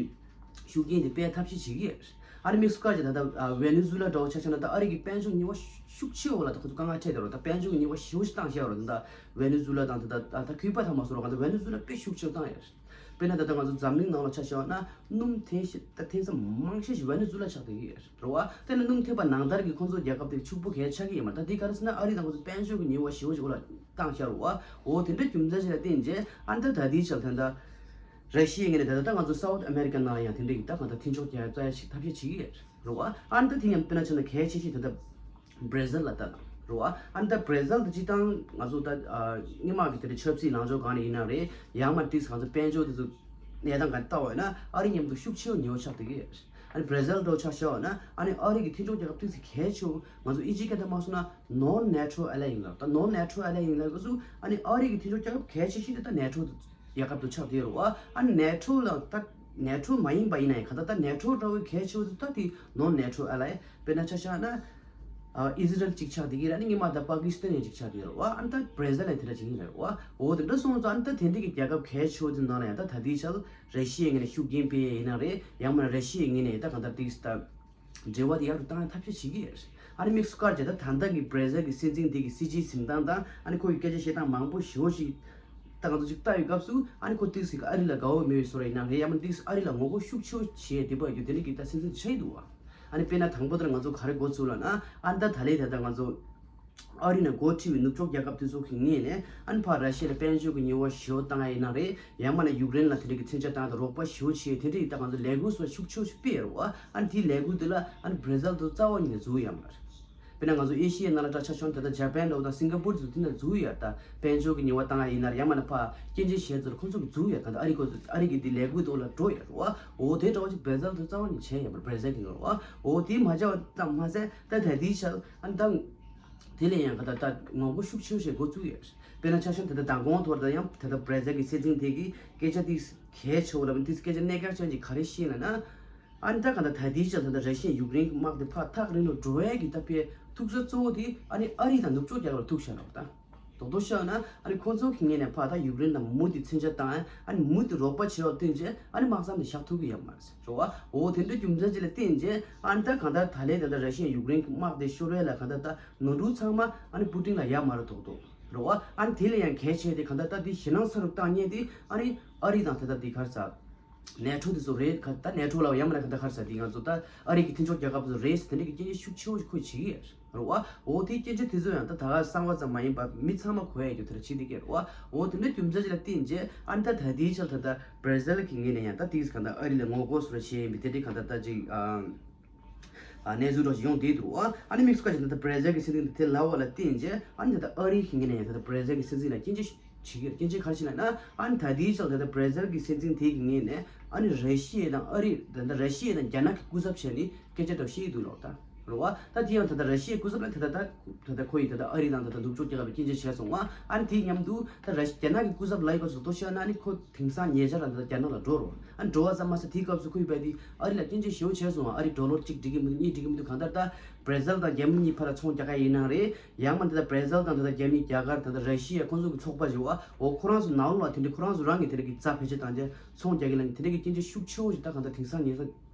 ཤུགས་རྐྱེན་དེ་སྤེལ་ཐབས་ཤེས་བྱེད་ཀྱི་ཡོད་རེད། ཨ་ནི་དམིགས་སུ་བཀར་གྱི་ད་ལྟ་ཝེ་ནེ་ཛུ་ལ་འདྲ་བོ་ཆ་བཞག་ན་ད་ཨ་རི་གི་དཔལ་འབྱོར་ཉེས་པ་ཤུགས་ཆེ་བོ་ལ་ད་ཁོ་ཚོ་དཀའ་ངལ་འཕྲད་བསྡད་རེད། ད་དཔལ་འབྱོར་གྱི་ཉེས་པ་ཞེ་པོ་ཞིག་བཏང་བཞག་རེད། ད་ཝེ་ནེ་ཛུ་ལ་དང་ད་ད་ད་ཁིའུ་པ་ཐ་མ་སོགས་རོགས་གང་ལྟར་ཝེ་ནེ་ཛུ་ལ་དཔེ་ཤུགས་ཆེ་བོ་བཏང་ཡོད་རེད། དཔེར་ན་ད་ལྟ་ང་ཚོ་འཛམ་གླིང་ནང་ལ་ཆ་བཞག་ན་སྣུམ་འཐེན་ཤེས་ད་འཐེན་ས་མང་ཤས་ཤིག་ཝེ་ནེ་ཛུ་ལ་ཆགས་བསྡད་ཀྱི་ཡོད་རེད་བ། དེ་ནི་སྣུམ་འཐེན་པ་ནང་ལྟར་གྱི་ཁོང་ཚོ་རྒྱལ་ཁབ་དེ་ཕྱུག་པོ་གལ་ཆགས་ཀྱི་ཡོད་མ་རེད། ད་དེ་ག་རེ་ཟེར་ན་ཨ་རི་དང་ཁོང་ཚོ་དཔལ་འབྱོར་གྱི་ཉེས་པ་ཞེ་པོ་ཞིག་འོག་ལ་བཏང་བཞག་རེད་བ། འོ་དེ་འདྲ་རྒྱུ་མཚན་ཞིག་ལ་བརྟེན་རྗེས་ཨ་ནི་ད་ད་ལྟའི་ཆར་ད་ལྟ་ར་ཤི་ཡའི་ངོས་ནས་ད་ལྟ་ད་ང་ཚོ་སའུ་ཐི་ཨ་མེ་རི་ཀ་ནང་ལ་ཡང་དེ་འདྲ་གི་ད་གང་ལྟར་མཐུན་ཕྱོགས་རྒྱག་རྩ་ཡ་ཞིག་ཐབས་ཤེས་བྱེད་ཀྱི་ཡོད་རེད་བ། ཨ་ནི་ད་དེ་ཡང་དཔེར་ན་ཆ་ན་གལ་ཆེ་ཤོས་ད་ལྟ་བྷར་ཛིལ་ལ་ལྟ་ན་རེད་བ། ཨ་ནི་ད་བྷར་ཛིལ་དེ་སྤྱིར་བཏང་ང་ཚོ་ད་ཨ་སྔོན་མ་གི་དེ་འདྲ་ཆབ་སྲིད་ལངས་ཕྱོགས་སྒང་ནས་ཡིན་ན་རེད། ཡང་མ་ཏིག་ང་ཚོ་དཔལ་འབྱོར་དེ་ཚོ་གནས་སྟངས་སྒང་ལྟ་བ་ཡིན་ན་ཨ་རི་མཉམ་དུ་ཤུགས་ཆེ་བོ་ཉེ་བོ་ཆགས་བསྡད་ཀྱི་ཡོད་རེད། ཨ་ནི་བྷར་ཛིལ་འདྲ་བོ་ཆ་བཞག་པ་ན་ཨ་ནི་ཨ་རི་གི་མཐུན་ཕྱོགས་རྒྱལ་ཁབ་ཏིག་ཙམ་གལ་ཆེ་བོ་ང་ཚོ་དབྱིན་ཇིའི་སྐད་ཐོག་མ་གསུངས་ན་ནོན་ནེ་ཊོ་ཨེ་ལའི་ཡིན་ལ། ད་ནོན་ནེ་ཊོ་ཨེ་ལའི་ཡིན་ལ་ག་ཚོད་ཨ་ནི་ཨ་རི་གི་མཐུན་ཕྱོགས་རྒྱལ་ཁབ་གལ་ཆེ་ཤོས་དེ་ད་ནེ་ཊོ་རྒྱལ་ཁབ་ཏུ་ཆགས་བསྡད་ཡོད་རེད་བ། ཨ་ནི་ནེ་ཊོ་ལ་ད་ནེ་ཊོ་མ་ཡིན་པ་ཡིན་ན་ཡང་ག་ད་ད་ནེ་ཊོ་འདྲ་བོའི་གལ་ཆེ་བོ་དེ་ད་དེ་ནོན་ནེ་ཊོ་ཨེ་ལའི་དཔེར་ན་ཆ་བཞག་ན། ཨ་ཨི་ཟི་རལ་གཅིག་ཆགས་བསྡད་ཀྱི་རེད། ཨ་ནི་སྔོན་མ་ད་པ་ཀི་སི་ཐན་ཡང་གཅིག་ཆགས་བསྡད་ཡོད་རེད་བ། ཨ་ནི་ད་བྷར་ཛིལ་ཡང་དེ་འདྲ་བྱེད་ཀྱི་རེད་བ། འོ་དེ་འདྲ་སོང་ཙང་ཨ་ནི་ད་དེ་འདྲ་གི་རྒྱལ་ཁབ་གལ་ཆེ་བོ་དེ་ནང་ལ་ཡང་ད་ད་ལྟའི་ཆར་ར་ཤི་ཡའི་ངོས་ནས་ཤུགས་རྐྱེན་སྤེལ་ཡས་ཡིན་ན་རེད། ཡང་མིན་ན་ར་ཤི་ཡའི་ངོས་ནས་ད་གང་ལྟར་ཏིག་ཙམ་འབྲེལ་བ་དེ་ཡག་ཏུ་བཏང་ཡ་ཐབས་ཤེས་བྱེད་ཀྱི་ཡོད་རེད། ཨ་ནི་དམིགས་སུ་བཀར་བྱས་ད་ད་ལྟ་གི་བྷར་ཛིལ་གྱི་སྲིད་འཛིན་དེ་གི་སྲིད་བྱུས་འཛིན་སྟངས་དང་ཨ་ནི་ཁོ་གི་སྐད་ཆ་བཤད་སྟངས་མང་པོ་ཞེ་པོ་ཞིག་ད་ང་ཚོ་ཅིག་ལྟ་བའི་སྐབས་སུ་ཨ་ནི་ཁོ་ཏིག་ཙམ་ཨ་རི་ལ་དགའ་བོ་མེད་པའི་བཟོ་འདྲ་ཡིན་ན་རེད། ཡང་མིན་ཏིག་ཙམ་ཨ་རི་ལ་ངོ་རྒོལ་ཤུགས་ཆེ་བོ་བྱེད་ཡས་དེ་འདྲ་ཡོད་རྒྱུ་དེ་འདྲ་གི་ད་སྲིད་འཛིན་ཆགས་ཀྱི་འདུག་བ། ཨ་ནི་དཔེར་ན་དང་པོ་དེར་ང་ཚོ་ག་རེ་འགོ་ཚུགས་ལབ་ན་ཨ་ནི་ད་ད་ལས་ད་ལྟ་ང་ཚོ་ཨ་རི་ནས་འགོ་ཁྲིད་པའི་ནུབ་ཕྱོགས་རྒྱལ་ཁབ་དེ་ཚོ་གི་ངོས་ནས་ཨ་ནི་ཕར་ར་ཤི་ཡ་ལ་དཔལ་འབྱོར་གྱི་ཉེས་པ་ཞེ་པོ་བཏང་ཡ་ཡིན་ན་རེད། ཡང་མིན་ན་ཡུཀ་རེན་ལ་དེ་འདྲ་གི་མཚོན་ཆ་བཏང་ཡ་དང་རོགས་པ་ཞེ་པོ་བྱེད་ཡ་དེ་འདྲ་ཡི་ད་ང་ཚོ་ལས་འགུལ་སོགས་ཤུགས་ཆེ་བོ་ཞིག་སྤེལ་ཡོད་རེད་བ། ཨ་ནི་དེའི་ལས་འགུལ་དེ་ལ་ཨ་ནི་བྷར་ཛིལ་དེ་རྩ་བ་ཉིད་ནས་འཛུལ་ཡོད་མ་རེད། དཔེར་ན་ང་ཚོ་ཨེ་ཤི་ཡའི་ནང་ལ་ད་ཆ་བཞག་ན་ད་ལྟ་ཇ་པན་འདྲ་བོ་དང་སིང་ག་པུར་དེ་ཚོ་དེ་འདྲ་འཛུལ་ཡོད་ད། དཔལ་འབྱོར་གྱི་ཉེས་པ་བཏང་ཡ་ཡིན་ན་རེད། ཡང་མིན་ན་ཕར་སྐྱོན་བརྗོད་བྱས་ཚུལ་ཁོང་ཚོ་གི་འཛུལ་ཡོད། ད་ལྟ་ཨ་རི་ཁོ་ཚོ་ཨ་རི་གི་དེ་ལས་འགུལ་ཐོག་ལ་འགྲོ་ཡོད་རེད་བ། འོ་དེ་འདྲ་བ་ཅིག་བྷེ་ཛལ་དུ་རྩ་བ་ནས་བྱས་ཡོད་མ་རེད། བྷེ་ཛལ་གྱི་ནང་རེད་བ། འོ་དེ་མ་བྱས་པ་ཙམ་མ་ཟད་ད་ད་ལྟའི་ཆར་ཨ་ནི་ད་དེ་ལས་ཡང་ག་ད་ད་ངོ་རྒོལ་ཤུགས་ཆེ་བོ་ཞིག་འགོ་བཙུགས་ཡོད་རེད། དཔེར་ན་ཆ་བཞག་ན་ད་ལྟ་མདང་དགོང་ཐོག་ད་ཡང་ད་ལྟ་བྷེ་ཛལ་གྱི་སྲིད་འཛིན་དེ་གིས་སྐད་ཆ་དེ་གལ་ཆེ་བོ་ལབ་ནས་དེ་སྐད་ཆ་གནད་འགག་ཅན་ཅིག་ག་རེ་བཤད་ལབ་ན། ཨ་ནི་ད་ག་ད་ད་ལྟའི་ཆར་ད་ལྟ་ར་ཤི་ཡ་ཡུཀ་རེན་གྱི་དམག་དེ་ཕར་ཐག་རིང་ལ་འགྲོ་ཡས་ཀྱི་ད་དཔེ་ཐུག་ས་གཙོ་བོ་དེ་ཨ་ནི་ཨ་རི་དང་ནུབ་ཕྱོགས་རྒྱལ་ཁབ་ལ་ཐུག་བཞག་ལབ་ད། རྡོག་རྡོག་བཤད་ན་ཨ་ནི་ཁོང་ཚོ་གི་ངོས་ནས་ཕར་ད་ཡུཀ་རེན་ལ་མུ་མཐུད་མཚོན་ཆ་བཏང་ཨ་ནི་མུ་མཐུད་རོགས་པ་བྱེད་པ་བསྟུན་བྱས་ཨ་ནི་དམག་མཚམས་དེ་བཞག་ཐུབ་ཀྱི་ཡོད་མ་རེད་ཟེར་བ། འོ་དེ་འདྲ་རྒྱུ་མཚན་ཅིག་ལ་བརྟེན་བྱས་ཨ་ནི་ད་ག་ད་ད་ལན་ད་ལྟ་ར་ཤི་ཡ་ཡུཀ་རེན་གྱི་དམག་དེ་ཤོར་བ་ལ་ག་ད་ད་ནོར་འཁྲུལ་ཚང་མ་ཨ་ནི་པུ་ཏིན་ལ་ཡོད་མ་རེད་རྡོག་རྡོག་རེད་བ། ཨ་ནི་དེ་ལས་ཡང་གལ་ཆེ་དེ་ག་ད་ད་དེ་ཞེད་སྣང་ཚ་རུ་བཏང་མཁན་དེ་ཨ་ནི་ཨ་རི་དང་ད་ལྟ་དེ་ག་རེ་ཟེར། ནེ་ཊོ་དེ་ཚོ་རེད། ད་ནེ་ཊོ་ལ་ཡང་མིན་ན་ག་ད་ག་རེ་ཟེར་དེ་ང་ཚོ་ད་ཨ་རི་གི་མཐུན་ཕྱོགས་རྒྱལ་ཁབ་ཚོ་རེད་ཟེར་དེ་འདྲ་གི་སྐད་ཆ་ཤུགས་ཆེ་བོ་ཞིག་ཁོས་བྱེད་ཀྱི་ཡོད་རེད་བ། འོ་དེ་སྐད་ཆ་དེ་ཚོ་ཡང་ད་ད་ག་གསང་བ་ཙམ་མ་ཡིན་པ་མི་ཚང་མ་གོ་ཡ་རྒྱུ་དེ་འདྲ་བྱེད་བསྡད་ཀྱི་རེད་བ། འོ་དེ་འདྲ་རྒྱུ་མཚན་ཅིག་ལ་བརྟེན་བྱས་ཨ་ནི་ད་ད་ལྟའི་ཆར་ད་ད་བྷེ་ཛལ་གི་ངོས་ནས་ཡང་ད་དེ་ག་ད་ཨ་རི་ལ་ངོ་རྒོལ་བཟོ་འདྲ་བྱས་ཡིན་པའི་དེ་འདྲའི་ག་ད་ད་ཅིག་ཨ། ཨ་གནས་ཚུལ་འདྲ་ཞིག་ཡོང་བསྡད་འདུག་ཨ་ནི་དམིགས་སུ་བཀར་བྱས་ན་ད་བྷེ་ཛལ་གྱི་སྲིད་འཛིན་དེ་ལབ་པ་ལ་བརྟེན་བྱས་ཨ་ནི་ད་ལྟ་ཨ་རི་གི་ངོས་ནས་ཡང་ད་ལྟ་བྷེ་ཛལ་གྱི་སྲིད་འཛིན་ལ་སྐྱོན་བརྗོད་བྱེད་ཀྱི་ཡོད། སྐྱོན་བརྗོད་ག་རེ་བྱས་ལབ་ན་ཨ་ནི་ད་ལྟའི་ཆར་ད་ལྟ་བྷེ་ཛལ་གྱི་སྲིད་འཛིན་དེ་གི་ངོས་ནས་ཨ་ནི་ར་ཤི་ཡ་དང་ཨ་རི་ད་ལྟ་ར་ཤི་ཡ་དང་རྒྱ་ནག་གི་སྐུ་ཚབ་བྱས་ནས་སྐད་ཆ་འདྲ་བཤད་ཀྱི་འདུག་ལབ་ད་རེད་བ། ད་དེ་ཡང་ད་ལྟ་ར་ཤི་ཡའི་སྐུ་ཚབ་ལ་ད་ལྟ་ད་ད་ལྟ་ཁོ་ཡིས་ད་ལྟ་ཨ་རི་དང་ད་ལྟ་ནུབ་ཕྱོགས་རྒྱལ་ཁབ་ལ་སྐྱོན་བརྗོད་བྱས་སོང་བ། ཨ་ནི་དེའི་མཉམ་དུ་ད་ར་ཤི་རྒྱ་ནག་གི་སྐུ་ཚབ་ལབ་ཡོད་པ་སོགས་ཏོ་བཤད་ན་ཨ་ནི་ཁོ་དེང་སང་ཉེ་ཆར་ལ་ད་ལྟ་རྒྱ་ནག་ལ་འགྲོ་རོགས་ཨ་ནི་འགྲོ་བ་ཙམ་མ་ཟད་དེའི་སྐབས་སུ་ཁོས་བས་དེ་ཨ་རི་ལ་སྐྱོན་བརྗོད་ཞེ་པོ་བྱས་སོང་བ། ཨ་རི་ཌོ་ལར་གཅིག་འགྲིག་གི་མི་འདུག་གཉིས་འགྲིག་གི་མི་འདུག་གང་ལྟར་ད་བྷེ་ཛལ་དང་རྒྱ་མི་གཉིས་ཕར་ལ་ཚོང་རྒྱག་ག་ཡིན་ནའང་རེད། ཡང་མིན་ད་ལྟ་བྷེ་ཛལ་དང་ད་ལྟ་རྒྱ་མིའི་རྒྱ་གར་ད་ལྟ་ར་ཤི་ཡ་ཁོང་ཚོ་གི་ཚོགས་པ་ཞིག་བ་འོ་ཁོ་རང་ཚོ་ནང་ལོགས་ལ་དེ་འདྲའི་ཁོ་རང་ཚོ་རང་གི་དེ་འདྲ་གི་རྩ་བེད་སྤྱོད་བཏང་རྗེས་ཚོང་རྒྱག་གི་ལ་དེ་འདྲ་གི་སྐྱོན་བརྗོད་ཤུགས་ཆེ་བོ་ཞིག་ད་གང་ལྟར་དེང་སང་ཉེ་ས་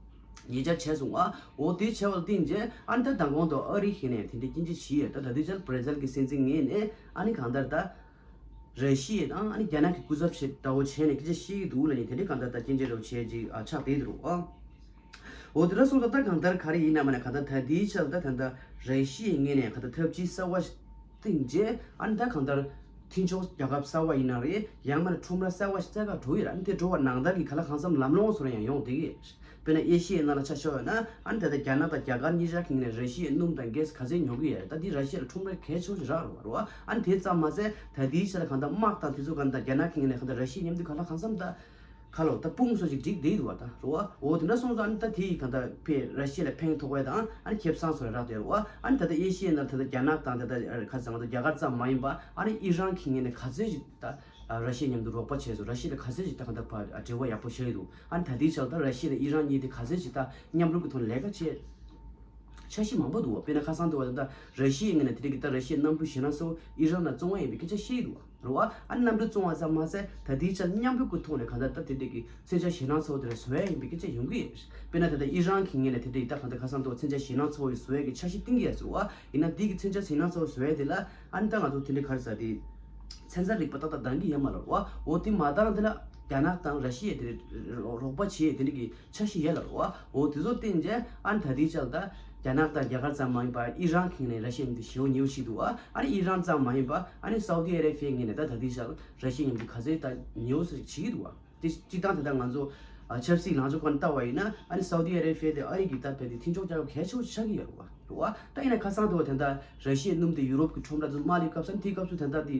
ཉེ་ཆར་བྱས་སོང་བ། འོ་དེ་བྱས་པ་ལ་བརྟེན་རྗེས་ཨ་ནི་ད་མདང་དགོང་དུ་ཨ་རི་ཧི་ནས་དེ་འདྲའི་སྐྱོན་བརྗོད་བྱས་ཡོད། ད་ད་དུས་ཆར་བྷེ་ཛལ་གྱི་སྲིད་འཛིན་ངོས་ནས་ཨ་ནི་གང་ལྟར་ད་ར་ཤི་ཡ་དང་ཨ་ནི་རྒྱ་ནག་གི་སྐུ་ཚབ་བྱེད་ལྟ་བུ་བྱས་ནས་སྐད་ཆ་བཤད་ཀྱི་འདུག་ལབ་ནས་དེ་འདྲའི་གང་ལྟར་ད་སྐྱོན་བརྗོད་རེ་བྱས་ཅིག་ཨ་ཆགས་བསྡད་འདུག་ཨ། འོ་དེ་འདྲ་སོང་ཙང་ད་གང་ལྟར་ག་རེ་ཡིན་ན་མ་ན་གང་ལྟར་ད་ལྟའི་ཆར་ད་ད་ལྟ་ར་ཤི་ཡའི་ངོས་ནས་གང་ལྟར་ཐབས་ཇུས་གསར་བ་བཏིང་རྗེས་ཨ་ནི་ད་གང་ལྟར་མཐུན་ཕྱོགས་རྒྱལ་ཁབ་གསར་བ་ཡིན་ན་རེད། ཡང་མིན་ན་ཁྲོམ་ར་གསར་བ་ཞིག་བཙལ་ག་འགྲོ་ཡོད་ར། ཨ་ནི་དེ་འགྲོ་བ་ནང་ལྟར་གྱི་ག་ལ་གང་འཚམ་ལམ་ལྷོང་བཟོ་ར་ཡང་ཡོང་བསྡད་ཀྱི་ཡོད། དཔེར་ན་ཨེ་ཤི་ཡའི་ནང་ལ་ཆ་བཞག་ཡོད་ན་ཨ་ནི་ད་ལྟ་རྒྱ་ནག་དང་རྒྱ་གར་གཉིས་ཆར་གྱི་ངོས་ནས་ར་ཤི་ཡའི་སྣུམ་དང་གྷེ་སི་ག་ཚོད་ཉོ་གི་ཡོད་རེད། ད་འདི་ར་ཤི་ཡ་ལ་ཁྲོམ་ར་གལ་ཆེ་བོ་ཞིག་རག་རེད་བ། རེད་བ། ཨ་ནི་དེ་ཙམ་མ་ཟད་ད་ལྟའི་ཆར་གང་ལྟར་དམག་དང་དེ་ཚོ་གང་ལྟར་རྒྱ་ནག་གི་ངོས་ནས་གང་ལྟར་ར་ཤི་ཡའི་མཉམ་དུ་ག་ལ་གང་འཚམ་ད། ཁ་ལོ་ད་དཔུང་སོ་ཞིག་སྒྲིག་བསྡད་འདུག་བ་ད་རོ་བ། འོ་དེ་འདྲ་སོང་ཙང་ཨ་ནི་ད་དེ་ཡི་གང་ལྟར་ཕེ་ར་ཤི་ཡ་ལ་ཕན་ཐོགས་པ་དང་ཨ་ནི་ཁེ་བཟང་སོ་རེ་རག་བསྡད་རོ་བ། ཨ་ནི་ད་ལྟ་ཨེ་ཤི་ཡའི་ནང་ད་ལྟ་རྒྱ་ནག་དང་ད་ལྟ་ཁ་སང་ད་རྒྱ་གར་ཙམ་མ་ཡིན་པ་ཨ་ནི་ཨི་རན་གྱི་ངོས་ནས་ག་ཚོད་ཞིག་ད་ར་ཤི་ཡ་མཉམ་དུ་རོགས་པ་བྱས་སོང་། ར་ཤི་ཡ་ལ་ག་ཚོད་ཞིག་ད་གང་ལྟར་ཕ་འབྲེལ་བ་ཡག་པོ་བྱས་འདུག་ཨ་ནི་ད་ལྟའི་ཆར་ད་ར་ཤི་ཡ་དང་ཨི་རན་གཉིས་དེ་ག་ཚོད་ཞིག་ད་མཉམ་རུབ་ཀྱི་ཐོག་ནས་ལས་ཀ་བྱས། འཆར་གཞི་མང་པོ་འདུག་བ། དཔེར་ན་ཁ་སང་དུ་བ་ད་ར་ཤི་ཡའི་ངོས་ནས་དེ་འདྲ་གི་ད་ར་ཤི་ཡའི་གནམ་གྲུ་ཞེད་སྣང་ཚ་བོ་ཨི་རན་ལ་བཙོང་བ་ཡིན་པའི་སྐད་ཆ་བཤད་ཀྱི་འདུག་བ། རེད་བ། ཨ་ནི་གནམ་གྲུ་བཙོང་བ་ཙམ་མ་ཟད་ད་ལྟའི་ཆར་མཉམ་རུབ་ཀྱི་ཐོག་ནས་གང་ལྟར་ད་དེ་འདྲ་གི་མཚོན་ཆ་ཞེད་སྣང་ཚ་བོ་དེ་འདྲ་བཟོ་ཡ་ཡིན་པའི་སྐད་ཆ་ཡོང་གི་ཡོད། དཔེར་ན་ད་ལྟ་ཨི་རན་གྱི་ངོས་ནས་དེ་འདྲ་ཡི་ད་གང་ལྟར་ཁ་སང་དུ་བ་མཚོན་ཆ་ཞེད་སྣང་ཚ་བོ་ཡི་བཟོ་ཡ་གི་འཆར་གཞི་བཏིང་གི་ཡོད་ཟེར་བ། ཡིན་ན་དེ་གི་མཚོན་ཆ་ཞེད་སྣང་ཚ་བོ་བཟོ་ཡ་དེ་ལ་ཨ་ནི་ད་ང་ཚོ་དེ་འདྲ་ག་རེ་ཟེར་དེ། ཚན་རྩལ་རིག་པ་ཏག་ཏག་འདང་གི་ཡོད་མ་རེད་བ། འོ་དེ་མ་འདང་དེ་ལ་རྒྱ་ནག་དང་ར་ཤི་ཡ་དེ་རོགས་པ་བྱེད་དེ་འདྲ་གི་འཆར་གཞི་ཡོད་ལ་རེད་བ། འོ་དེ་ཚོ་བརྟེན་རྗེས་ཨ་ནི་ད་ལྟའི་ཆར་ད་རྒྱ་ནག་དང་རྒྱ་གར་ཙམ་མ་ཡིན་པར་ཨི་རན་གྱི་ངོས་ནས་ར་ཤི་ཡ་མཉམ་དུ་ཞེ་པོ་ཉེ་བོ་ཞིག་འདུག་བ། ཨ་ནི་ཨི་རན་ཙམ་མ་ཡིན་པར་ཨ་ནི་སའུ་ཏི་ཨ་རེ་བྷི་ཡའི་ངོས་ནས་ད་ད་ལྟའི་ཆར་ར་ཤི་ཡ་མཉམ་དུ་ག་ཚོད་ད་ཉེ་བོ་ཞིག་བྱེད་ཀྱི་འདུག་བ། དེ་སྤྱིར་བཏང་དེ་ལྟར་ང་ཚོ་ཨ་ཆབ་སྲིད་ལངས་ཕྱོགས་ཁོ་ན་ལྟ་བ་ཡིན་ན་ཨ་ནི་སའུ་ཏི་ཨ་རེ་བྷི་ཡ་དེ་ཨ་རི་གི་ད་བལ་དེ་མཐུན་ཕྱོགས་རྒྱལ་ཁབ་གལ་ཆེ་བོ་ཆགས་ཀྱི་ཡོད་རེད་བ། རེད་བ། ད་ཡིན་ན་ཁ་སང་དུ་བ་དེ་འདྲ་ར་ཤི་ཡའི་སྣུམ་དེ་ཡུ་རོབ་ཀྱི་ཁྲོམ་ར་དུ་མ་སླེབས་སྐབས་སུ་དེའི་སྐབས་སུ་དེ་འདྲ་དེ་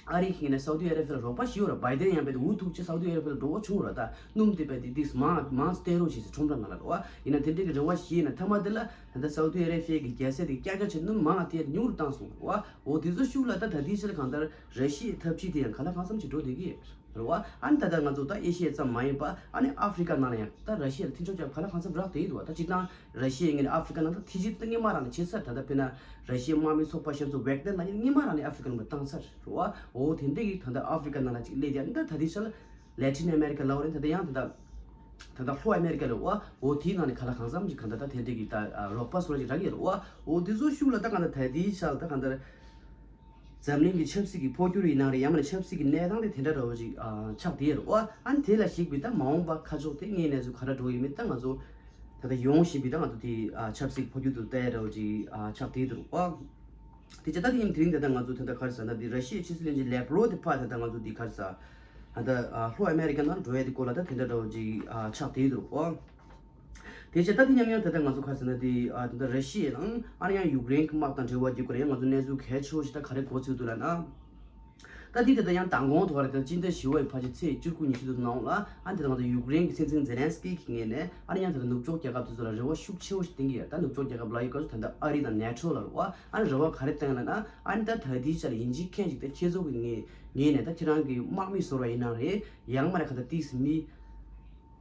ཨ་རི་གི་ནས་སའུ་ཏི་ཨ་རེ་བྷི་ཡ་ལ་རོགས་པ་ཞིག་ཡོད་རེད། བའི་ཏན་ཡང་བལ་དེ་འུ་ཐུག་ཅེས་སའུ་ཏི་ཨ་རེ་བྷི་ཡ་ལ་འགྲོ་བ་བྱུང་རེད། ད་སྣུམ་དེ་བལ་དེ་དེ་མང་མང་སྟེར་རོགས་ཞེས་ཁྲོམ་ར་ནང་ལ་རེད་བ། ཡིན་ན་དེ་འདྲ་གི་རེ་བ་ཞིག་ཡིན་ན་མཐའ་མ་དེ་ལ་ད་ལྟ་སའུ་ཏི་ཨ་རེ་བྷི་ཡ་གི་རྒྱལ་སྲས་དེ་ཀྱག་ཀྱག་བྱས་སྣུམ་མང་ང་དེ་ཉུང་རུ་བཏང་སོང་རེད་བ། འོ་དེ་ཚོ་ཤུགས་ལ་ད་ད་ལྟའི་ཆར་གང་ལྟར་ར་ཤི་ཡའི་འཐབ་ཇུས་དེ་ཡང་ག་ལ་གང་འཚམ་ཅིག་འགྲོ་བསྡད་ཀྱི་ཡོད། རེད་བ། ཨ་ནི་ད་ལྟ་ང་ཚོ་ད་ཨེ་ཤི་ཡ་ཙམ་མ་ཡིན་པ་ཨ་ནི་ཨ་ཧྥི་རི་ཀ་ནང་ལ་ཡང་ད་ར་ཤི་ཡ་ལ་མཐུན་ཕྱོགས་རྒྱབ་ག་ལ་གང་འཚམ་རག་བསྡད་ཡོད་འདུག་བ། ད་སྤྱིར་བཏང་ར་ཤི་ཡའི་ངོས་ནས་ཨ་ཧྥི་རི་ཀ་ནང་ད་ཐེ་ཇི་ད་སྔོན་མ་རང་ནས་བྱེད་ཚར། ད་ལྟ་དཔེར་ན་ར་ཤི་ཡའི་དམག་མི་ཚོགས་པ་གཞན་ཚོ་ཝེག་ནེར་ལ་ཡང་སྔོན་མ་རང་ནས་ཨ་ཧྥི་རི་ཀ་ནང་ལ་བཏང་ཚར་རེད་བ། འོ་དེ་འདྲ་གི་ད་ལྟ་ཨ་ཧྥི་རི་ཀ་ནང་ལ་ཅིག་སླེབས་ཡ་ནི་ད་ད་ལྟའི་ཆར་ལ་ལེ་ཊིན་ཨ་མེ་རི་ཀ་ལབ་པ་རེད། ད་ལྟ་ཡང་ད་ལྟ་ད་ལྟ་ལྷོ་ཨ་མེ་རི་ཀ་ལབ་བ། འོ་དེའི་ནང་ནས་ག་ལ་གང་འཚམ་ཅིག་ག་ད་ད་དེ་འདྲ་གི་ད་རོགས་པ་སོགས་ཅིག་རག་གི་རེད་བ། འོ་དེ་ཚོ་ཤུགས་ལ་ད་ག་ད་ད་ལྟའི་ཆར་ད་ག་ད། འཛམ་གླིང་གི་ཆབ་སྲིད་ཀྱི་འཕོ་འགྱུར་ཡིན་ནའང་རེད། ཡང་མིན་ན་ཆབ་སྲིད་ཀྱི་གནས་སྟངས་དེ་དེ་འདྲ་འདྲ་བོ་ཞིག་ཨ་ཆགས་བསྡད་ཡོད་རེད་བ། ཨ་ནི་དེ་ལ་གཞིགས་པའི་ད་མ་འོངས་པ་ཁ་ཕྱོགས་དེ་དངོས་གནས་སུ་ག་འདྲ་འགྲོ་ཡོད་མེད་ད་ང་ཚོ་ད་ལྟ་ཡོང་བཞིན་པའི་ད་ང་ཚོ་དེ་ཨ་ཆབ་སྲིད་འཕོ་འགྱུར་དུ་ལྟ་ཡ་འདྲ་བོ་ཞིག་ཨ་ཆགས་བསྡད་ཡོད་རེད་བ། དེ་བྱས་ད་དེ་ཡིན་དེ་རིང་ད་ལྟ་ང་ཚོ་ད་ལྟ་ག་རེ་ཟེར་ན་དེ་ར་ཤི་ཡའི་ཕྱི་སྲིད་བློན་ཆེན་ལེབ་རོ་དེ་ཕར་ད་ལྟ་ང་ཚོ་དེ་ག་རེ་ཟེར་ད་ལྟ་ཨ་ལྷོ་ཨ་མེ་རི་ཀ་ནང་འགྲོ་ཡ་དེ་སྐོར་ལ་ད་དེ་འདྲ་འདྲ་བོ་ཞིག་ཨ་ཆགས་བསྡད་ཡོད་རེད་བ། དེ་བྱས་ད་དེ་མཉམ་མཉམ་ད་ལྟ་ང་ཚོ་ག་རེ་ཟེར་ན་དེ་ཨ་ད་ལྟ་ར་ཤི་ཡ་དང་ཨ་ནི་ཡང་ཡུཀ་རེན་གྱི་དམག་དང་འབྲེལ་བ་རྒྱུད་སྐོར་ཡང་ང་ཚོ་གནས་ཚུལ་གལ་ཆེ་བོ་ཞིག་ད་ག་རེ་གོ་ཚུལ་འདུག་ལབ་ན། ད་དེ་ད་ལྟ་ཡང་མདང་དགོང་ཐོག་རེ་ད་སྤྱི་ཟླ་བཞི་པའི་ཕལ་ཆེར་ཚེས་བཅུ་དགུ་ཉི་ཤུ་དེ་ནང་ལ་ཨ་ནི་ད་ལྟ་ང་ཚོ་ཡུཀ་རེན་གྱི་སྲིད་འཛིན་ཛེ་ལན་སི་ཀི་གི་ངོས་ནས་ཨ་ནི་ཡང་ད་ལྟ་ནུབ་ཕྱོགས་རྒྱལ་ཁབ་དེ་ཚོ་ལ་རེ་བ་ཤུགས་ཆེ་བོ་ཞིག་བཏིང་གི་ཡོད། ད་ནུབ་ཕྱོགས་རྒྱལ་ཁབ་ལབ་ཡོད་སྐབས་སུ་ད་ལྟ་ཨ་རི་དང་ནེ་ཊོ་ལབ་རེད་བ། ཨ་ནི་རེ་བ་ག་རེ་བཏང་ཡོད་ལབ་ན་ཨ་ནི་ད་ད་ལྟའི་ཆ་ལ་ཡིན་གཅིག་མཁན་གཅིག་ད་ཁྱེད་ཚོ་གི་ངོས་ངོས་ནས་ད་ཁྱེད་རང་གི་དམག་མི་བཟོ་འདྲ་ཡིན་ན་རེད། ཡང་མ་རེད་ག་ད་ཏིས་མི་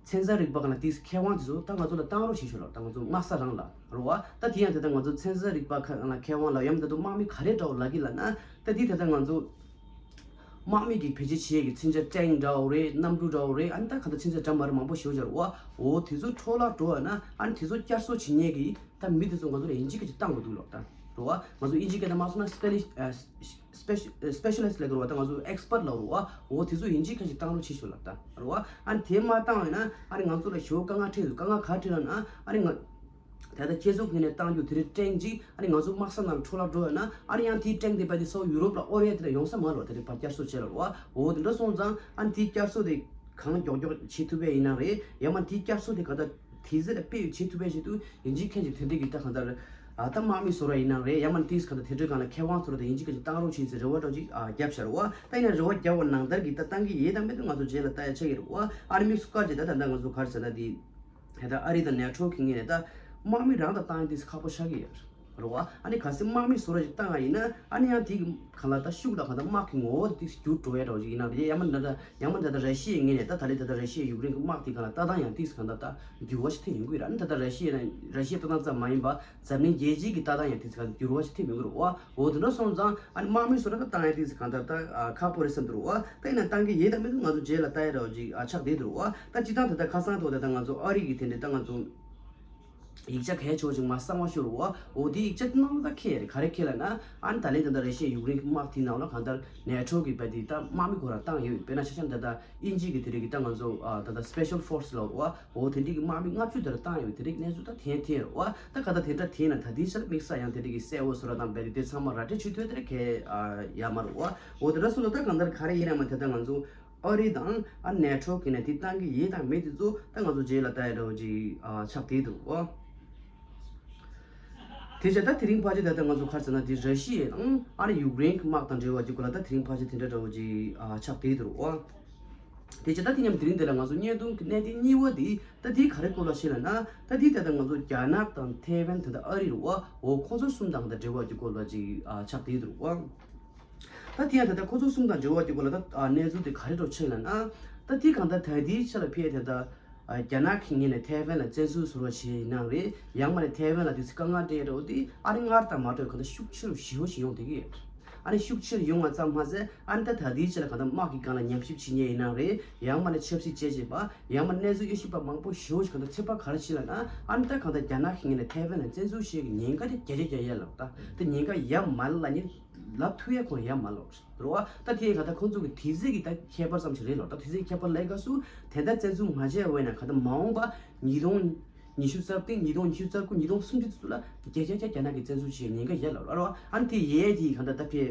ཚན་རྩལ་རིག་པ་ག་ལ་ཏིས་མཁས་དབང་དེ་ཚོ་ད་ང་ཚོ་ལ་བཏང་རོགས་བྱེད་ཤོག་ལབ། ད་ང་ཚོ་དམག་ས་རང་ལ་རེད་བ། ད་དེ་ཡང་དེ་ལྟར་ང་ཚོ་ཚན་རྩལ་རིག་པ་ག་ལ་མཁས་དབང་ལ་ཡང་ད་དུང་དམག་མི་ག་རེ་འདྲ་བོ་ལབ་ཀྱི་ལབ་ན་ད་དེ་ད་ལྟ་ང་ཚོ་དམག་མི་གི་བེད་སྤྱོད་བྱེད་ཡས་ཀྱི་མཚོན་ཆ་ཊེང་འདྲ་བོ་རེད། གནམ་གྲུ་འདྲ་བོ་རེད། ཨ་ནི་ད་ག་ད་མཚོན་ཆ་འདྲ་མ་རེད་མང་པོ་ཞེ་པོ་ཅིག་རེད་བ། འོ་དེ་ཚོ་འཕྲོ་བརླག་འགྲོ་བ་ན་ཨ་ནི་དེ་ཚོ་བསྐྱར་གསོ་བྱེད་མཁན་གྱི་ད་མི་དེ་ཚོ་ང་ཚོ་ལ་ཡིན་གཅིག་གི་བཏང་དགོས་འདུག་ལབ། ད་རེད་བ། ང་ཚོ་དབྱིན་ཇི་སྐད་ནང་མ་སོང་ན་སི་པེ་ལི་ཨ་སི་པེ་ཤ་ལི་སི་ཊི་ལབ་ཀྱི་རེད་བ། ད་ང་ཚོ་ཨེག་སི་པར་ཊི་ལབ་རེད་བ། འོ་དེ་ཚོ་ཡིན་གཅིག་མཁན་གཅིག་བཏང་རོགས་བྱེད་ཤོག་ལབ། ད་རེད་བ། ཨ་ནི་དེ་མ་བཏང་བས་ན་ཨ་ནི་ང་ཚོ་ལ་ཞེ་པོ་དཀའ་ངལ་འཕྲད་འདུག་དཀའ་ངལ་ག་རེ་འཕྲད་ལབ་ན་ཨ་ནི་ང་ད་ལྟ་ཁྱེད་ཚོ་ངོས་ནས་བཏང་རྒྱུ་དེ་རིང་ཊེང་གཅིག་ཨ་ནི་ང་ཚོ་དམག་ས་ནང་འཕྲོ་བརླག་འགྲོ་ཡོད་ན་ཨ་ནི་ཡང་དེའི་ཊེང་དེ་ཕར་དེ་སོག་ཡུ་རོབ་ལ་ཨོ་རེད། དེ་ལ་ཡོང་ས་མ་རེད་བ། དེ་རིང་ཕར་བསྐྱར་གསོ་བྱས་ལ་རེད་བ། འོ་དེ་འདྲ་སོང་ཙང་ཨ་ནི་དེའི་བསྐྱར་གསོ་དེ་གང་མགྱོགས་མགྱོགས་བྱེད་ཐུབ་པ་ཡིན་ན་རེད། ཡང་མ་དེའི་བསྐྱར་གསོ་དེ་ག་ད་དེ་ཟེར་ལ་དཔེ་བྱེད་ཐུབ་པའི་ཆེད་དུ་ཡིན་གཅིག་མཁན་གཅིག་དེ་འདྲ་གི་ད་གང་ལྟར་ཨ་ད་དམག་མི་བཟོ་འདྲ་ཡིན་ན་རེད། ཡང་མ་དེས་གང་ལྟར་དེ་འདྲའི་སྒང་ལ་མཁས་དབང་ཚོ་ལ་ད་ཡིན་གཅིག་མཁན་གཅིག་བཏང་རོགས་བྱེད་ཟེར་རེ་བ་འདྲ་ཅིག་ཨ་བརྒྱབ་བཞག་རེད་བ། ད་ཡིན་ན་རེ་བ་བརྒྱབ་པ་ནང་ལྟར་གྱི་ད་བཏང་གི་ཡོད་དང་མེད་དུ་ང་ཚོ་རྗེས་ལ་ལྟ་ཡ་ཆགས་ཀྱི་རེད་བ། ཨ་ནི་མི་སུ་བཀའ་བརྒྱུད་ད་ད་ལྟ་ང་ཚོ་ག་རེ་ཟེར་ན་དེ་ད་ལྟ་ཨ་རི་དང་ནེ་ཊོ་གི་ངོས་ནས་ད་དམག་མི་རང་ད་བཏང་ཡ་དེ་ཁག་པོ་ཆགས་ཀྱི་ཡོད་རེད་བ། ཨ་ནི་གལ་སྲིད་དམག་མི་བཟོ་འདྲ་ཅིག་བཏང་ཡ་ཡིན་ན་ཨ་ནི་ཡང་དེ་གི་གང་ལ་ད་ཤུགས་ལ་གང་ལྟར་དམག་གི་ངོ་བོ་དེ་འགྱུར་འགྲོ་ཡ་འདྲ་ཅིག་ཡིན་ན་རེད། ཡང་མ་ད་ལྟ་ཡང་མ་ད་ལྟ་ར་ཤི་ཡའི་ངོས་ནས་ད་ད་ལྟ་ད་ལྟ་ར་ཤི་ཡ་ཡུཀ་རེན་གྱི་དམག་དེ་གང་ལ་ལྟ་སྟངས་ཡང་དེ་གང་ལྟར་ད་འགྱུར་བ་ཞིག་ཐེབས་ཡོང་གི་རེད། ཨ་ནི་ད་ལྟ་ར་ཤི་ཡ་ན་ར་ཤི་ཡའི་ལྟ་སྟངས་ཙམ་མ་ཡིན་པ་འཛམ་གླིང་རྒྱལ་སྤྱིའི་གི་ལྟ་སྟངས་ཡང་དེ་གང་འགྱུར་བ་ཞིག་ཐེབས་ཡོང་གི་རེད་བ། འོ་དེ་འདྲ་སོང་ཙང་ཨ་ནི་དམག་མི་བཟོ་འདྲ་ད་བཏང་ཡ་དེ་གང་ལྟར་ད་ཁག་པོ་རེད་བསམ་གྱི་འདུག་རེད་བ། ད་ཡིན་ན་བཏང་གི་ཡོད་དང་མེད་ང་ཚོ་རྗེས་ལ་ལྟ་ཡ་འདྲ་བོ་ཅིག་ཆགས་བསྡད་འདུག་རེད་བ། ད་སྤྱིར་བཏང་ད་ལྟ་ཁ་སང་ཐོག་ད་ལྟ་ང་ཚོ་ཨ་རི་གི་དེ་འདྲའི་ད་ང་ཚོ་ཡིག་ཆ་གལ་ཆེ་བ་ཅིག་མར་གསང་བ་ཤོར་བ། འོ་དེ་ཡིག་ཆ་ནང་ལ་ད་ཁེལ་རེད། ག་རེ་ཁེལ་ལབ་ན་ཨ་ནི་ད་ལན་ད་ལྟ་ར་ཤི་ཡ་ཡུཀ་རེན་གྱི་དམག་དེའི་ནང་ལ་གང་ལྟར་ནེ་ཊོ་གི་བ་དེ་ད་དམག་མི་ཁོ་རང་བཏང་ཡོད། དཔེར་ན་ཆ་བཞག་ད་ལྟ་དབྱིན་ཇི་གི་དེ་རིགས་ཀྱི་ད་ང་ཚོ་ཨ་ད་ལྟ་སི་པེ་ཤལ་ཕོར་སི་ལབ་རེད་བ། འོ་དེ་འདྲའི་གི་དམག་མི་ལྔ་བཅུ་དེ་འདྲ་བཏང་ཡོད། དེ་རིགས་གནས་ཚུལ་ད་ཐོན་ཐོན་རེད་བ། ད་ག་ད་དེ་འདྲ་ཐོན་ན་ད་དེའི་ཆར་དམིགས་བསལ་ཡང་དེ་འདྲའི་གི་གསལ་བོ་བཟོ་འདྲ་དང་བ་དེ་དེ་ཚང་མ་ར་སྤྲོད་བྱེད་ཐུབ་དེ་འདྲ་གལ་ཨ་ཡོད་མ་རེད་བ། འོ་དེ་འདྲ་སོང་ཙང་ད་གང་ལྟར་ག་རེ་ཡིན་ན་མ་དེ་ད་ང་ཚོ་ཨ་རི་དང་ཨ་ནེ་ཊོ་གི་ནས་དེ་བཏང་གི་ཡོད་དང་མེད་དེ་ཚོ་ད་ང་ཚོ་རྗེས་ལ་ལྟ་ཡ་འདྲ་བོ་ཅིག་ཨ་ཆགས་བསྡད་འདུག་ཨ། དེ་བྱས་ད་དེ་རིང་ཕལ་ཆེར་ད་ལྟ་ང་ཚོ་ག་རེ་ཟེར་ན་དེ་ར་ཤི་ཡ་དང་ཨ་ནི་ཡུཀ་རེན་གྱི་དམག་དང་འབྲེལ་བ་ཅིག་གོ་ལ་ད་དེ་རིང་ཕལ་ཆེར་དེ་འདྲ་འདྲ་བོ་ཅིག་ཨ་ཆགས་བསྡད་འདུག་ཨ། དེ་བྱས་ད་དེ་མཉམ་དེ་རིང་འདི་ལ་ང་ཚོ་བརྙན་ཐུང་གི་གནད་དོན་གཉིས་པ་དེ་ད་དེ་ག་རེ་སྐོར་ལ་བཤད་ལབ་ན་ད་དེ་ད་ལྟ་ང་ཚོ་རྒྱ་ནག་དང་ཐའེ་ཝན་ད་ལྟ་ཨ་རི་རུ་བ་འོ་ཁོ་ཚོ་གསུམ་དང་ད་འབྲེལ་བ་ཅིག་གོ་ལ་ཅིག་ཨ་ཆགས་བསྡད་འདུག་ཨ། ད་དེ་ཡང་ད་ལྟ་ཁོ་ཚོ་གསུམ་དང་འབྲེལ་བ་དེ་སྐོར་ལ་ད་ཨ་གནས་ཚུལ་དེ་ག་རེ་འདྲ་ཆགས་ལབ་ན། ད་དེ་གང་ལྟར་ད་ལྟའི་ཆ་ལ་ཕེབས་ད་ལྟ་ཨ་རྒྱ་ནག་གི་ངོས་ནས་ཐའེ་ཝན་ལ་བཙན་འཛུལ་བཟོ་འདྲ་བྱས་ཡིན་ནའང་རེད། ཡང་མ་ནས་ཐའེ་ཝན་ལ་དེ་ཚོ་དཀའ་ངལ་སྤྲད་འདྲ་བོ་དེ་ཨ་ནི་སྔར་དང་མ་འདྲ་བའི་གང་ལྟར་ཤུགས་ཆེ་རུ་ཞེ་པོ་ཞིག་ཡོང་བསྡད་ཀྱི་ཡོད། ཨ་ནི་ཤུགས་ཆེ་རུ་ཡོང་བ་ཙམ་མ་ཟད་ཨ་ནི་ད་ད་ལྟའི་ཆ་ལ་གང་ལྟར་དམག་གི་སྒང་ལ་ཉམས་ཞིབ་བྱེད་མཁན་ཡིན་ནའང་རེད། ཡང་མ་ནས་ཆབ་སྲིད་དཔྱད་ཞིབ་པ་ཡང་མ་གནས་ཚུལ་དབྱེ་ཞིབ་པ་མང་པོ་ཞེ་པོ་ཞིག་གང་ལྟར་ཚོད་དཔག་ག་རེ་བྱས་ལབ་ན་ཨ་ནི་ད་གང་ལྟར་རྒྱ་ནག་གི་ངོས་ནས་ཐའེ་ཝན་ལ་བཙན་འཛུལ་བྱེད་ཀྱི་ཉེན་ཁ་དེ་བརྒྱ་ཆ་བརྒྱ་ཡོད་ལབ། ད་དེ་ཉེན་ཁ་ཡོད་མ་རེད་ལབ་ནི་ལབ་ཐུབ་ཡ་ཁོ་རང་ཡོད་མ་རེད་ལབ་རེད་བ། ད་དེ་ག་ད་ཁོང་ཚོ་གི་དུས་ཚོད་ཀྱི་ད་ཁྱད་པར་ཙམ་ཞིག་རེད་ལབ། ད་དུས་ཚོད་ཀྱི་ཁྱད་པར་ལབ་སྐབས་སུ་དེ་ལྟར་བཙན་འཛུལ་མ་བྱས་པ་ཡིན་ན་ག་ད་མ་འོངས་པ་ཉིས་སྟོང་ཉི་ཤུ་རྩ་བདུན། ཉིས་སྟོང་ཉི་ཤུ་རྩ་དགུ། ཉིས་སྟོང་སུམ་ཅུ་ཚོ་ལ་བརྒྱ་ཆ་བརྒྱ་རྒྱ་ནག་གི་བཙན་འཛུལ་བྱེད་ཉེན་ཁ་ཡོད་ལབ་རེད་བ། ཨ་ནི་དེ་ཡས་དེ་ག་ད་ད་ཕེ་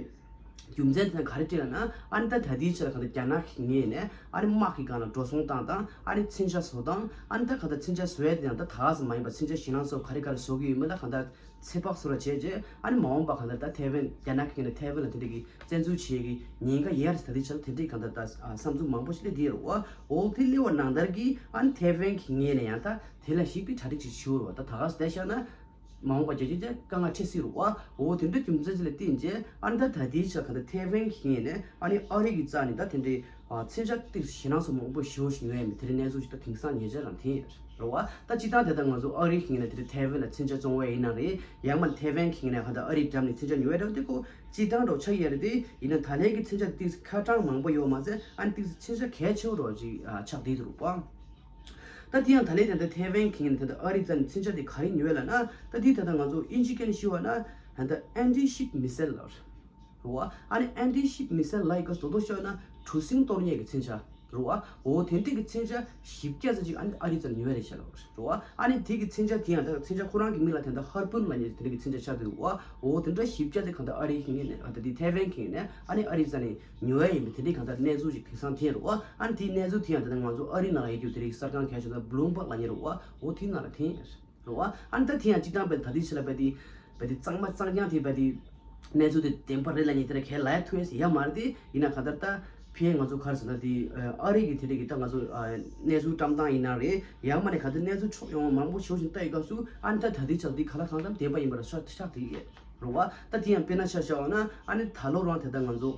རྒྱུ་མཚན་དེ་ག་རེ་སྤྲད་ལབ་ན་ཨ་ནི་ད་ད་དེའི་ཆ་ལ་ག་ད་རྒྱ་ནག་གི་ངོས་ནས་ཨ་ནི་དམག་གི་སྒང་ལ་འགྲོ་སོང་བཏང་དང་ཨ་ནི་མཚོན་ཆ་བཟོ་སྟངས། ཨ་ནི་ད་ག་ད་མཚོན་ཆ་བཟོ་ཡས་དེ་ཡང་ད་ད་ག་ས་མ་ཡིན་པ་མཚོན་ཆ་ཞེད་སྣང་ཚོ་ག་རེ་ག་རེ་བཟོ་གི་ཡོད་མེད་ད་ག་ད་ཚོད་དཔག་བཟོ་འདྲ་བྱས་རྗེས་ཨ་ནི་མ་འོངས་པ་གང་ལྟར་ད་ཐའེ་ཝན་རྒྱ་ནག་གི་ངོས་ནས་ཐའེ་ཝན་ལ་དེ་འདྲ་གི་བཙན་འཛུལ་བྱེད་ཀྱི་ཉེན་ཁ་ཡོད་རེད། ད་དེ་ཆ་ལ་དེ་འདྲའི་གང་ལྟར་ད་བསམ་ཚུལ་མང་པོ་ཞིག་སླེབས་བསྡད་ཡོད་རེད་བ། འོ་དེ་སླེབས་པ་ནང་ལྟར་གྱི་ཨ་ནི་ཐའེ་ཝན་གི་ངོས་ནས་ཡང་ད་དེ་ལ་ཞིག་པའི་གྲ་སྒྲིག་ཅིག་བྱེད་དགོས་རེད་བ། ད་ད་ག་ས་བསྡད་བཞག་ན་མ་འོངས་པ་རྒྱ་ཆེ་ཆེ་དཀའ་ངལ་འཕྲད་སྲིད་རེད་བ། འོ་དེ་འདྲ་རྒྱུ་མཚན་ཅིག་ལ་བརྟེན་རྗེས་ཨ་ནི་ད་ད་དེའི་ཆ་གང་ལྟར་ཐའེ་ཝན་གི་ངོས་ནས་ཨ་ནི་ཨ་རི་གི་རྩ་ནས་ད་དེ་འདྲའི་ཨ་མཚོན་ཆ་ཏིག་ཞེད་སྣང་ཚོ་མང་པོ་ཞེ་པོ་ཞིག་ཉོ་ཡ་མེད། དེ་རིང་གནས་ཚུལ་ཞིག་ད་དེང་སང་ཉེ་ཆར་རང་ཐོན་ཡོད་རེད་བ། ད་སྤྱིར་བཏང་དེ་ལྟར་ང་ཚོ་ཨ་རིའི་ངོས་ནས་དེ་རིང་ཐའེ་ཝན་ལ་མཚོན་ཆ་བཙོང་བ་ཡིན་ན་རེད། ཡང་མ་ཐའེ་ཝན་གྱི་ངོས་ནས་གང་ལྟར་ཨ་རིའི་འགྲམ་ནས་མཚོན་ཆ་ཉོ་ཡ་འདྲ་བོ་དེ་ཁོ་སྤྱིར་བཏང་འདྲ་བོ་ཆགས་ཀྱི་ཡོད་རེད་དེ། ཡིན་ན་ད་ལན་གྱི་མཚོན་ཆ་དེ་ཏིག་ཁ་གྲངས་མང་པོ་ཡོད་མ་ཟད་ཨ་ནི་ཏིག་མཚོན་ཆ་གལ་ཆེ་བོ་འདྲ་བོ་ཅིག་ཨ་ཆགས་བསྡད་འདུག་བ། ད་དེ་ཡང་ད་ལན་དེ་འདྲ་ཐའེ་ཝན་གྱི་ངོས་ནས་དེ་འདྲ་ཨ་རིའི་རྩ་ནས་མཚོན་ཆ་དེ་ག་རེ་ཉོས་ལབ་ན་ད་དེ་ད་ལྟ་ང་ཚོ་དབྱིན་ཇི་སྐད་ནས་ཞུ་བ་ན་ད་ལྟ་ཨན་ཊི་ཤིབ་མི་སེལ་ལབ་རེད། རེད་བ། ཨ་ནི་ཨན་ཊི་ཤིབ་མི་སེལ་ལབ་ཡི་ག་རྡོག་རྡོག་ཤོད་ན་གྲུ་གཟིངས་གཏོར་མཁན་གྱི་མཚོན་ཆ་ རེད་བ། འོ་དེ་འདྲ་གི་མཚོན་ཆ་བཞི་བརྒྱ་ཙམ་ཅིག་ཨ་ནི་ཨ་རི་ཙམ་ཉོས་རེད་བཤད་ལ་རེད་བ། ཨ་ནི་དེ་གི་མཚོན་ཆ་དེ་ཡང་ད་མཚོན་ཆ་ཁོ་རང་གི་མིང་ལ་དེ་འདྲ་ཧར་པུན་ལབ་མཁན་དེ་འདྲ་གི་མཚོན་ཆ་ཆགས་བསྡད་འདུག་བ། འོ་དེ་འདྲ་བཞི་བརྒྱ་དེ་གང་ལྟར་ཨ་རི་གི་ངོས་ནས་ཨ་ད་དེ་ཐའེ་ཝན་གི་ངོས་ནས་ཨ་ནི་ཨ་རི་རྩ་ནས་ཉོ་ཡ་ཡིན་པའི་དེ་འདྲའི་གང་ལྟར་གནས་ཚུལ་ཅིག་དེང་སང་ཐོན་རེད་བ། ཨ་ནི་དེའི་གནས་ཚུལ་དེ་ཡང་དེ་ནས་ང་ཚོ་ཨ་རི་ནང་ལ་ཡོད་རྒྱུ་དེ་རིགས་གསར་ཁང་གལ་ཆེ་ན་བྷུ་ལུམ་བྷག་ལབ་མཁན་རེད་བ། འོ་དེའི་ནང་ལ་ཐོན་ཡོད་རེད་བ། ཨ་ནི་ད་དེ་ཡང་སྤྱི་བཏང་བས་ད་དེའི་ཆེད་ལ་བས་དེ་བས་དེ་གཙང་མ་གཙང་རྐྱང་དེ་བས་དེ་གནས་ཚུལ་དེ་བདེན་པ་རེད་ལབ་མཁན་དེ་ལ་གལ་ལ་ཡ་ཐུག་ཡས་ཡ་མ་རེད་དེ། ཡིན་ན་གང་ལྟར་ད་ཕའི་ང་ཚོ་ག་རེ་ཟེར་ན་དེ་ཨ་རི་གི་དེ་རིགས་ཀྱི་ད་ང་ཚོ་གནས་ཚུལ་བཀྲམ་སྟངས་ཡིན་ན་རེད། ཡང་མ་ནས་གང་ལྟར་གནས་ཚུལ་ཕྱོགས་ཡོངས་མང་པོ་ཞེ་པོ་ཞིག་ལྟ་ཡི་སྐབས་སུ་ཨ་ནི་ད་ད་དེའི་ཆེད་ལ་དེ་ག་ལ་གང་འཚམ་བདེན་པ་ཡིན་པ་ལ་ཆགས་ཆགས་དེ་ཡས་རེད་བ། ད་དེ་ཡང་དཔེར་ན་ཆ་བཞག་པ་ན་ཨ་ནི་ད་ལོ་རང་དེ་ལྟར་ང་ཚོ་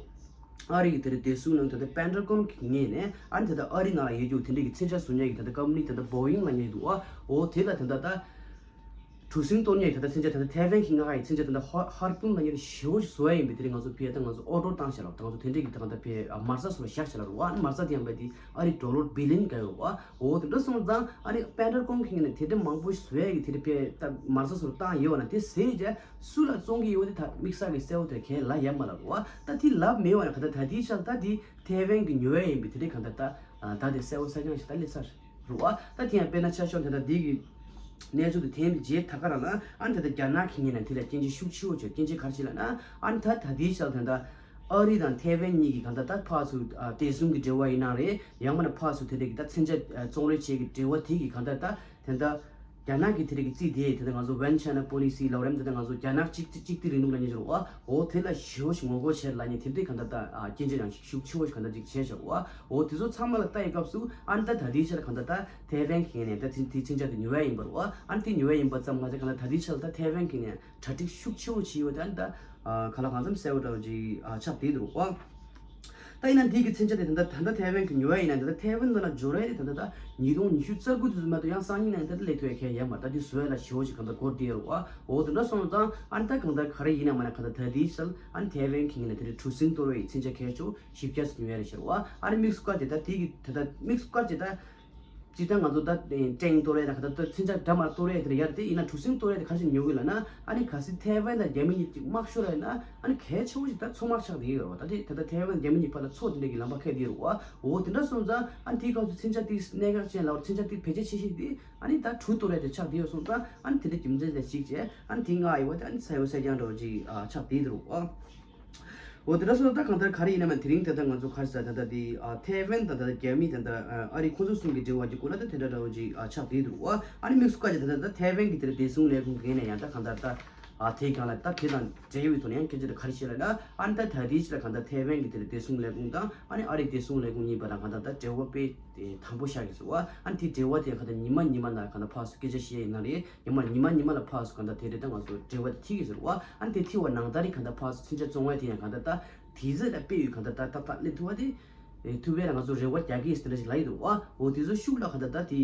ཨ་རི་གི་དེ་རིང་བདེ་སྲུང་ནང་དེ་ལྟར་པེན་ཊ་གོན་གྱི་ངོས་ནས་ཨ་ནི་དེ་ལྟར་ཨ་རི་ནང་ལ་ཡོད་རྒྱུ་དེ་འདྲ་གི་མཚོན་ཆ་བཟོ་མཁན་གྱི་དེ་ལྟར་ཀམ་པ་ནི་དེ་ལྟར་བོ་ཡིང་ལབ་མཁན་འདུག་བ། འོ་དེ་ལ་དེ་ལྟར་ད་གྲུ་གཟིངས་གཏོར་མཁན་གྱི་དེ་ལྟར་མཚོན་ཆ་དེ་ལྟར་ཐའེ་ཝན་གྱི་མངའ་ཁག་གི་མཚོན་ཆ་དེ་ལྟར་ཧར་ཧར་པུན་ལབ་མཁན་ཞེ་པོ་ཞིག་བཟོ་ཡ་ཡིན་པའི་དེ་རིང་ང་ཚོ་ཕའི་ད་ང་ཚོ་ཨོར་ཌར་བཏང་བཞག་ལ་ང་ཚོ་དེ་འདྲ་གི་ད་གང་ལྟར་ཕའི་མ་རྩ་བཟོ་ལ་བཞག་བཞག་ལ་རུ་བ། ཨ་ནི་མ་རྩ་དེ་ཡང་བས་དེ་ཨ་རི་ཌོ་ལར་བི་ལི་ཡོན་ག་ཡོད་བ། འོ་དེ་འདྲ་སོང་ཙང་ཨ་ནི་པེན་ཊ་གོན་གྱི་ངོས་ནས་དེ་འདྲ་མང་པོ་བཟོ་ཡ་གི་དེ་འདྲ་ཕའི་ད་མ་རྩ་བཟོ་ལ་བཏང་ཡོད་བ་ན་དེ་ཟེར་རྗེས། སུ་ལ་བཙོང་གི་ཡོད་དེ་ད་དམིགས་བསལ་གྱི་གསལ་པོ་དེ་གས་ལབ་ཡ་མ་ལབ་རུ་བ། ད་དེ་ལབ་མེད་བ་ན་ག་ད་ད་དེའི་ཆ་ལ་ད་དེ་ཐའེ་ཝན་གྱི་ཉོ་ཡ་ཡིན་པའི་དེ་འདྲའི་གང་ལྟར་ད་ད་དེ་གསལ་པོ་གསལ་རྐྱང་ཞིག་ད་སླེབས་ཚར་རུ་བ། ད་དེ་ཡང་དཔེར་ན་ཆ་ཤོག་དེ་ད་དེ་གི་གནས་ཚུལ་དེ་ཐོན་པའི་རྗེས་ད་ག་རང་ལ་ཨ་ནི་ད་ལྟ་རྒྱ་ནག་གི་ངོས་ནས་དེ་ལ་སྐྱོན་བརྗོད་ཤུགས་ཆེ་བོ་བྱས། སྐྱོན་བརྗོད་ག་རེ་བྱས་ལབ་ན་ཨ་ནི་ད་ད་དེའི་ཆ་ལ་དེ་ད་ཨ་རི་དང་ཐའེ་ཝན་གཉིས་ཀྱི་གང་ལྟར་ད་ཕར་ཚུར་བདེ་སྲུང་གི་འབྲེལ་བ་ཡིན་ན་རེད། ཡང་མིན་ན་ཕར་ཚུར་དེ་འདྲའི་གི་ད་མཚོན་ཆ་བཙོང་རེས་བྱེད་ཀྱི་འབྲེལ་བ་དེ་གི་གང་ལྟར་ད། དེ་འདྲ་རྒྱ་ནག་གི་དེ་རིགས་ཀྱི་རྩིས་དེ་དེ་འདྲ་ང་ཚོ་One China Policy་ལབ་རེད། དེ་འདྲ་ང་ཚོ་རྒྱ་ནག་གཅིག་གཅིག་སྡུད་རིང་ལུགས་ལ་ཉེ་ཞོར་བ། འོ་དེ་ལ་ཞེ་པོ་ཞིག་ངོ་རྒོལ་བྱེད་ལ་ཉེ་དེ་འདྲའི་གང་ལྟར་ད་ཨ་སྐྱོན་བརྗོད་ཡང་ཤུགས་ཆེ་བོ་ཞིག་གང་ལྟར་ཅིག་བྱས་ཤག་བ། འོ་དེ་ཚོ་ཚང་མ་ལ་ལྟ་ཡི་སྐབས་སུ་ཨ་ནི་ད་ད་ལྟའི་ཆ་ལ་གང་ལྟར་ད་ཐའེ་ཝན་གི་ངོས་ནས་ད་དེ་དེ་མཚོན་ཆ་དེ་ཉོ་ཡ་ཡིན་པ་རེད་བ། ཨ་ནི་དེ་ཉོ་ཡ་ཡིན་པ་ཙམ་མ་ཟད་གང་ལྟར་ད་ལྟའི་ཆ་ལ་ད་ཐའེ་ཝན་གི་ངོས་ནས་གྲ་སྒྲིག་ཤུགས་ཆེ་བོ་བྱས་ཡོད། ད་ཨ་ནི་ད་ཨ་ག་ལ་གང་འཚམ་གསལ་བོ་འདྲ་བོ་ཅིག་ཨ་ཆགས་བསྡད་འདུག་བ། ད་ཡིན་ན་འདི་གི་མཚོན་ཆ་དེ་ད་ལྟ་ད་ལྟ་ཐའེ་ཝན་གྱི་ཉོ་བ་ཡིན་ན་ད་ལྟ་ཐའེ་ཝན་ནང་ལ་འབྱོར་ཡ་དེ་ད་ལྟ་ད་ཉིས་སྟོང་ཉི་ཤུ་རྩ་དགུ་དུས་མ་གཏོགས་ཡང་སང་ཉིན་ནང་ད་ལྟ་སླེབས་ཐུབ་ཡ་གང་ཡང་ཡོད་མ་རེད། ད་དེ་བཟོ་ཡ་ལ་ཞེ་པོ་ཅིག་གང་ལྟར་འགོར་བསྡད་ཡོད་རེད་བ། འོ་དེ་འདྲ་སོང་ཙང་ཨ་ནི་ད་གང་ལྟར་ག་རེ་ཡིན་ན་མ་ན་གང་ལྟར་ད་དེའི་ཆ་ལ་ཨ་ནི་ཐའེ་ཝན་གྱི་ངོས་ནས་དེ་རིང་གྲུ་གཟིངས་གཏོར་བའི་མཚོན་ཆ་གལ་ཆེ་བཞི་བརྒྱ་ཙམ་ཉོ་ཡ་རེད་ཤག་བ། ཨ་ནི་དམིགས་སུ་བཀར་ཏེ་ད་དེ་གི་ད་ལྟ་དམིགས་སུ་བཀར་ཏེ་ད། སྤྱིར་བཏང་ང་ཚོ་ད་ཀྲེང་གཏོར་ཡས་དང་ག་ད་ད་མཚོན་ཆ་འདྲ་མར་གཏོར་ཡས་དེ་ཡར་དེ་ཡིན་ན་གྲུ་གཟིངས་གཏོར་ཡས་དེ་ག་ཞིག་ཉོ་གི་ལབ་ན། ཨ་ནི་གལ་སྲིད་ཐའེ་ཝན་དང་རྒྱ་མི་གཉིས་ཀྱི་དམག་ཤོར་ཡིན་ན་ཨ་ནི་གལ་ཆེ་བོ་ཞིག་ད་མཚོ་དམག་ཆགས་བསྡད་ཡོད་རེད་བ། ད་དེ་ད་ལྟ་ཐའེ་ཝན་རྒྱ་མི་གཉིས་བར་ལ་མཚོ་དེ་འདྲ་གི་ལམ་པ་ཁེལ་བསྡད་ཡོད་རེད་བ། འོ་དེ་འདྲ་སོང་ཙང་ཨ་ནི་དེའི་སྐབས་སུ་མཚོན་ཆ་དེ་གནད་འགག་ཅན་ལ་མཚོན་ཆ་དེ་བེད་སྤྱོད་བྱེད་ཤེས་དེ་ཨ་ནི་ད་གྲུ་གཏོར་ཡས་དེ་ཆགས་བསྡད་ཡོད་སོང་ཙང་ཨ་ནི་དེ་འདྲ་རྒྱུ་མཚན་ལ་གཞིགས་བྱས་ཨ་ནི་དེ་མངགས་ཡོད་བ། དེ་ཨ་ནི་གསལ་པོ་གསལ་རྐྱང་འདྲ་བོ་ཅིག་ཨ་ཆགས་བསྡད་ཡོད་རེད་བ། འོ་དེ་འདྲ་སོང་ཙང་ད་གང་ལྟར་ག་རེ་ཡིན་ན་མ་དེ་རིང་ད་ལྟ་ང་ཚོ་ག་རེ་ཟེར་ད་ལྟ་དེ་ཨ་ཐའེ་ཝན་ད་ལྟ་རྒྱ་མི་ད་ལྟ་ཨ་རི་ཁོ་ཚོ་གསུམ་གྱི་འབྲེལ་བ་གྱི་སྐོར་ལ་ད་དེ་འདྲ་འདྲ་བོ་ཅིག་ཨ་ཆགས་བསྡད་འདུག་བ། ཨ་ནི་དམིགས་སུ་བཀར་ཏེ་ད་ལྟ་ད་ཐའེ་ཝན་གྱི་དེར་བདེ་སྲུང་ལས་ཁུངས་ངོས་ནས་ཡང་ད་གང་ལྟར་ད་ཨ་དེ་གང་ལ་ད་དེ་དང་འབྲེལ་བའི་ཐོག་ནས་ཡང་སྐད་ཆ་ད་ག་རེ་བཤད་ལ་ན། ཨ་ནི་ད་ད་ལྟའི་ཆ་ལ་གང་ལྟར་ཐའེ་ཝན་གྱི་དེར་བདེ་སྲུང་ལས་ཁུངས་དང་ཨ་ནི་ཨ་རིའི་བདེ་སྲུང་ལས་ཁུངས་གཉིས་བར་ལ་གང་ལྟར་ད་འབྲེལ་བ་དཔེ་དེ་དམ་པོ་ཤར་གྱི་འདུག་བ། ཨ་ནི་དེ་འབྲེལ་བ་དེ་གང་ལྟར་ཉི་མ་ཉི་མ་ན་གང་ལྟར་ཕར་ཚུར་སྐད་ཆ་བཤད་ཡིན་ན་རེད། ཉི་མ་ཉི་མ་ཉི་མ་ལ་ཕར་ཚུར་གང་ལྟར་དེ་རེད་ད་ང་ཚོ་འབྲེལ་བ་དེ་ཐིག་གི་ཟེར་བ། ཨ་ནི་དེ་ཐིག་པ་ནང་ལྟར་རེད་གང་ལྟར་ཕར་ཚུར་མཚོན་ཆ་བཙོང་བ་དེ་ཡང་གང་ལྟར་ད་དེ་ཟེར་ལ་དཔེ་ཡོད་གང་ལྟར་ད་ཏག་ཏག་སླེབས་ཐུབ་པ་དེ་ཐུབ་པས་ལ་ང་ཚོ་རེ་བ་རྒྱག་གི་ཟེར་འདྲ་ཞིག་ལ་ཡིན་འདུག་བ། འོ་དེ་ཚོ་ཤུགས་ལ་གང་ལྟར་ད་དེ་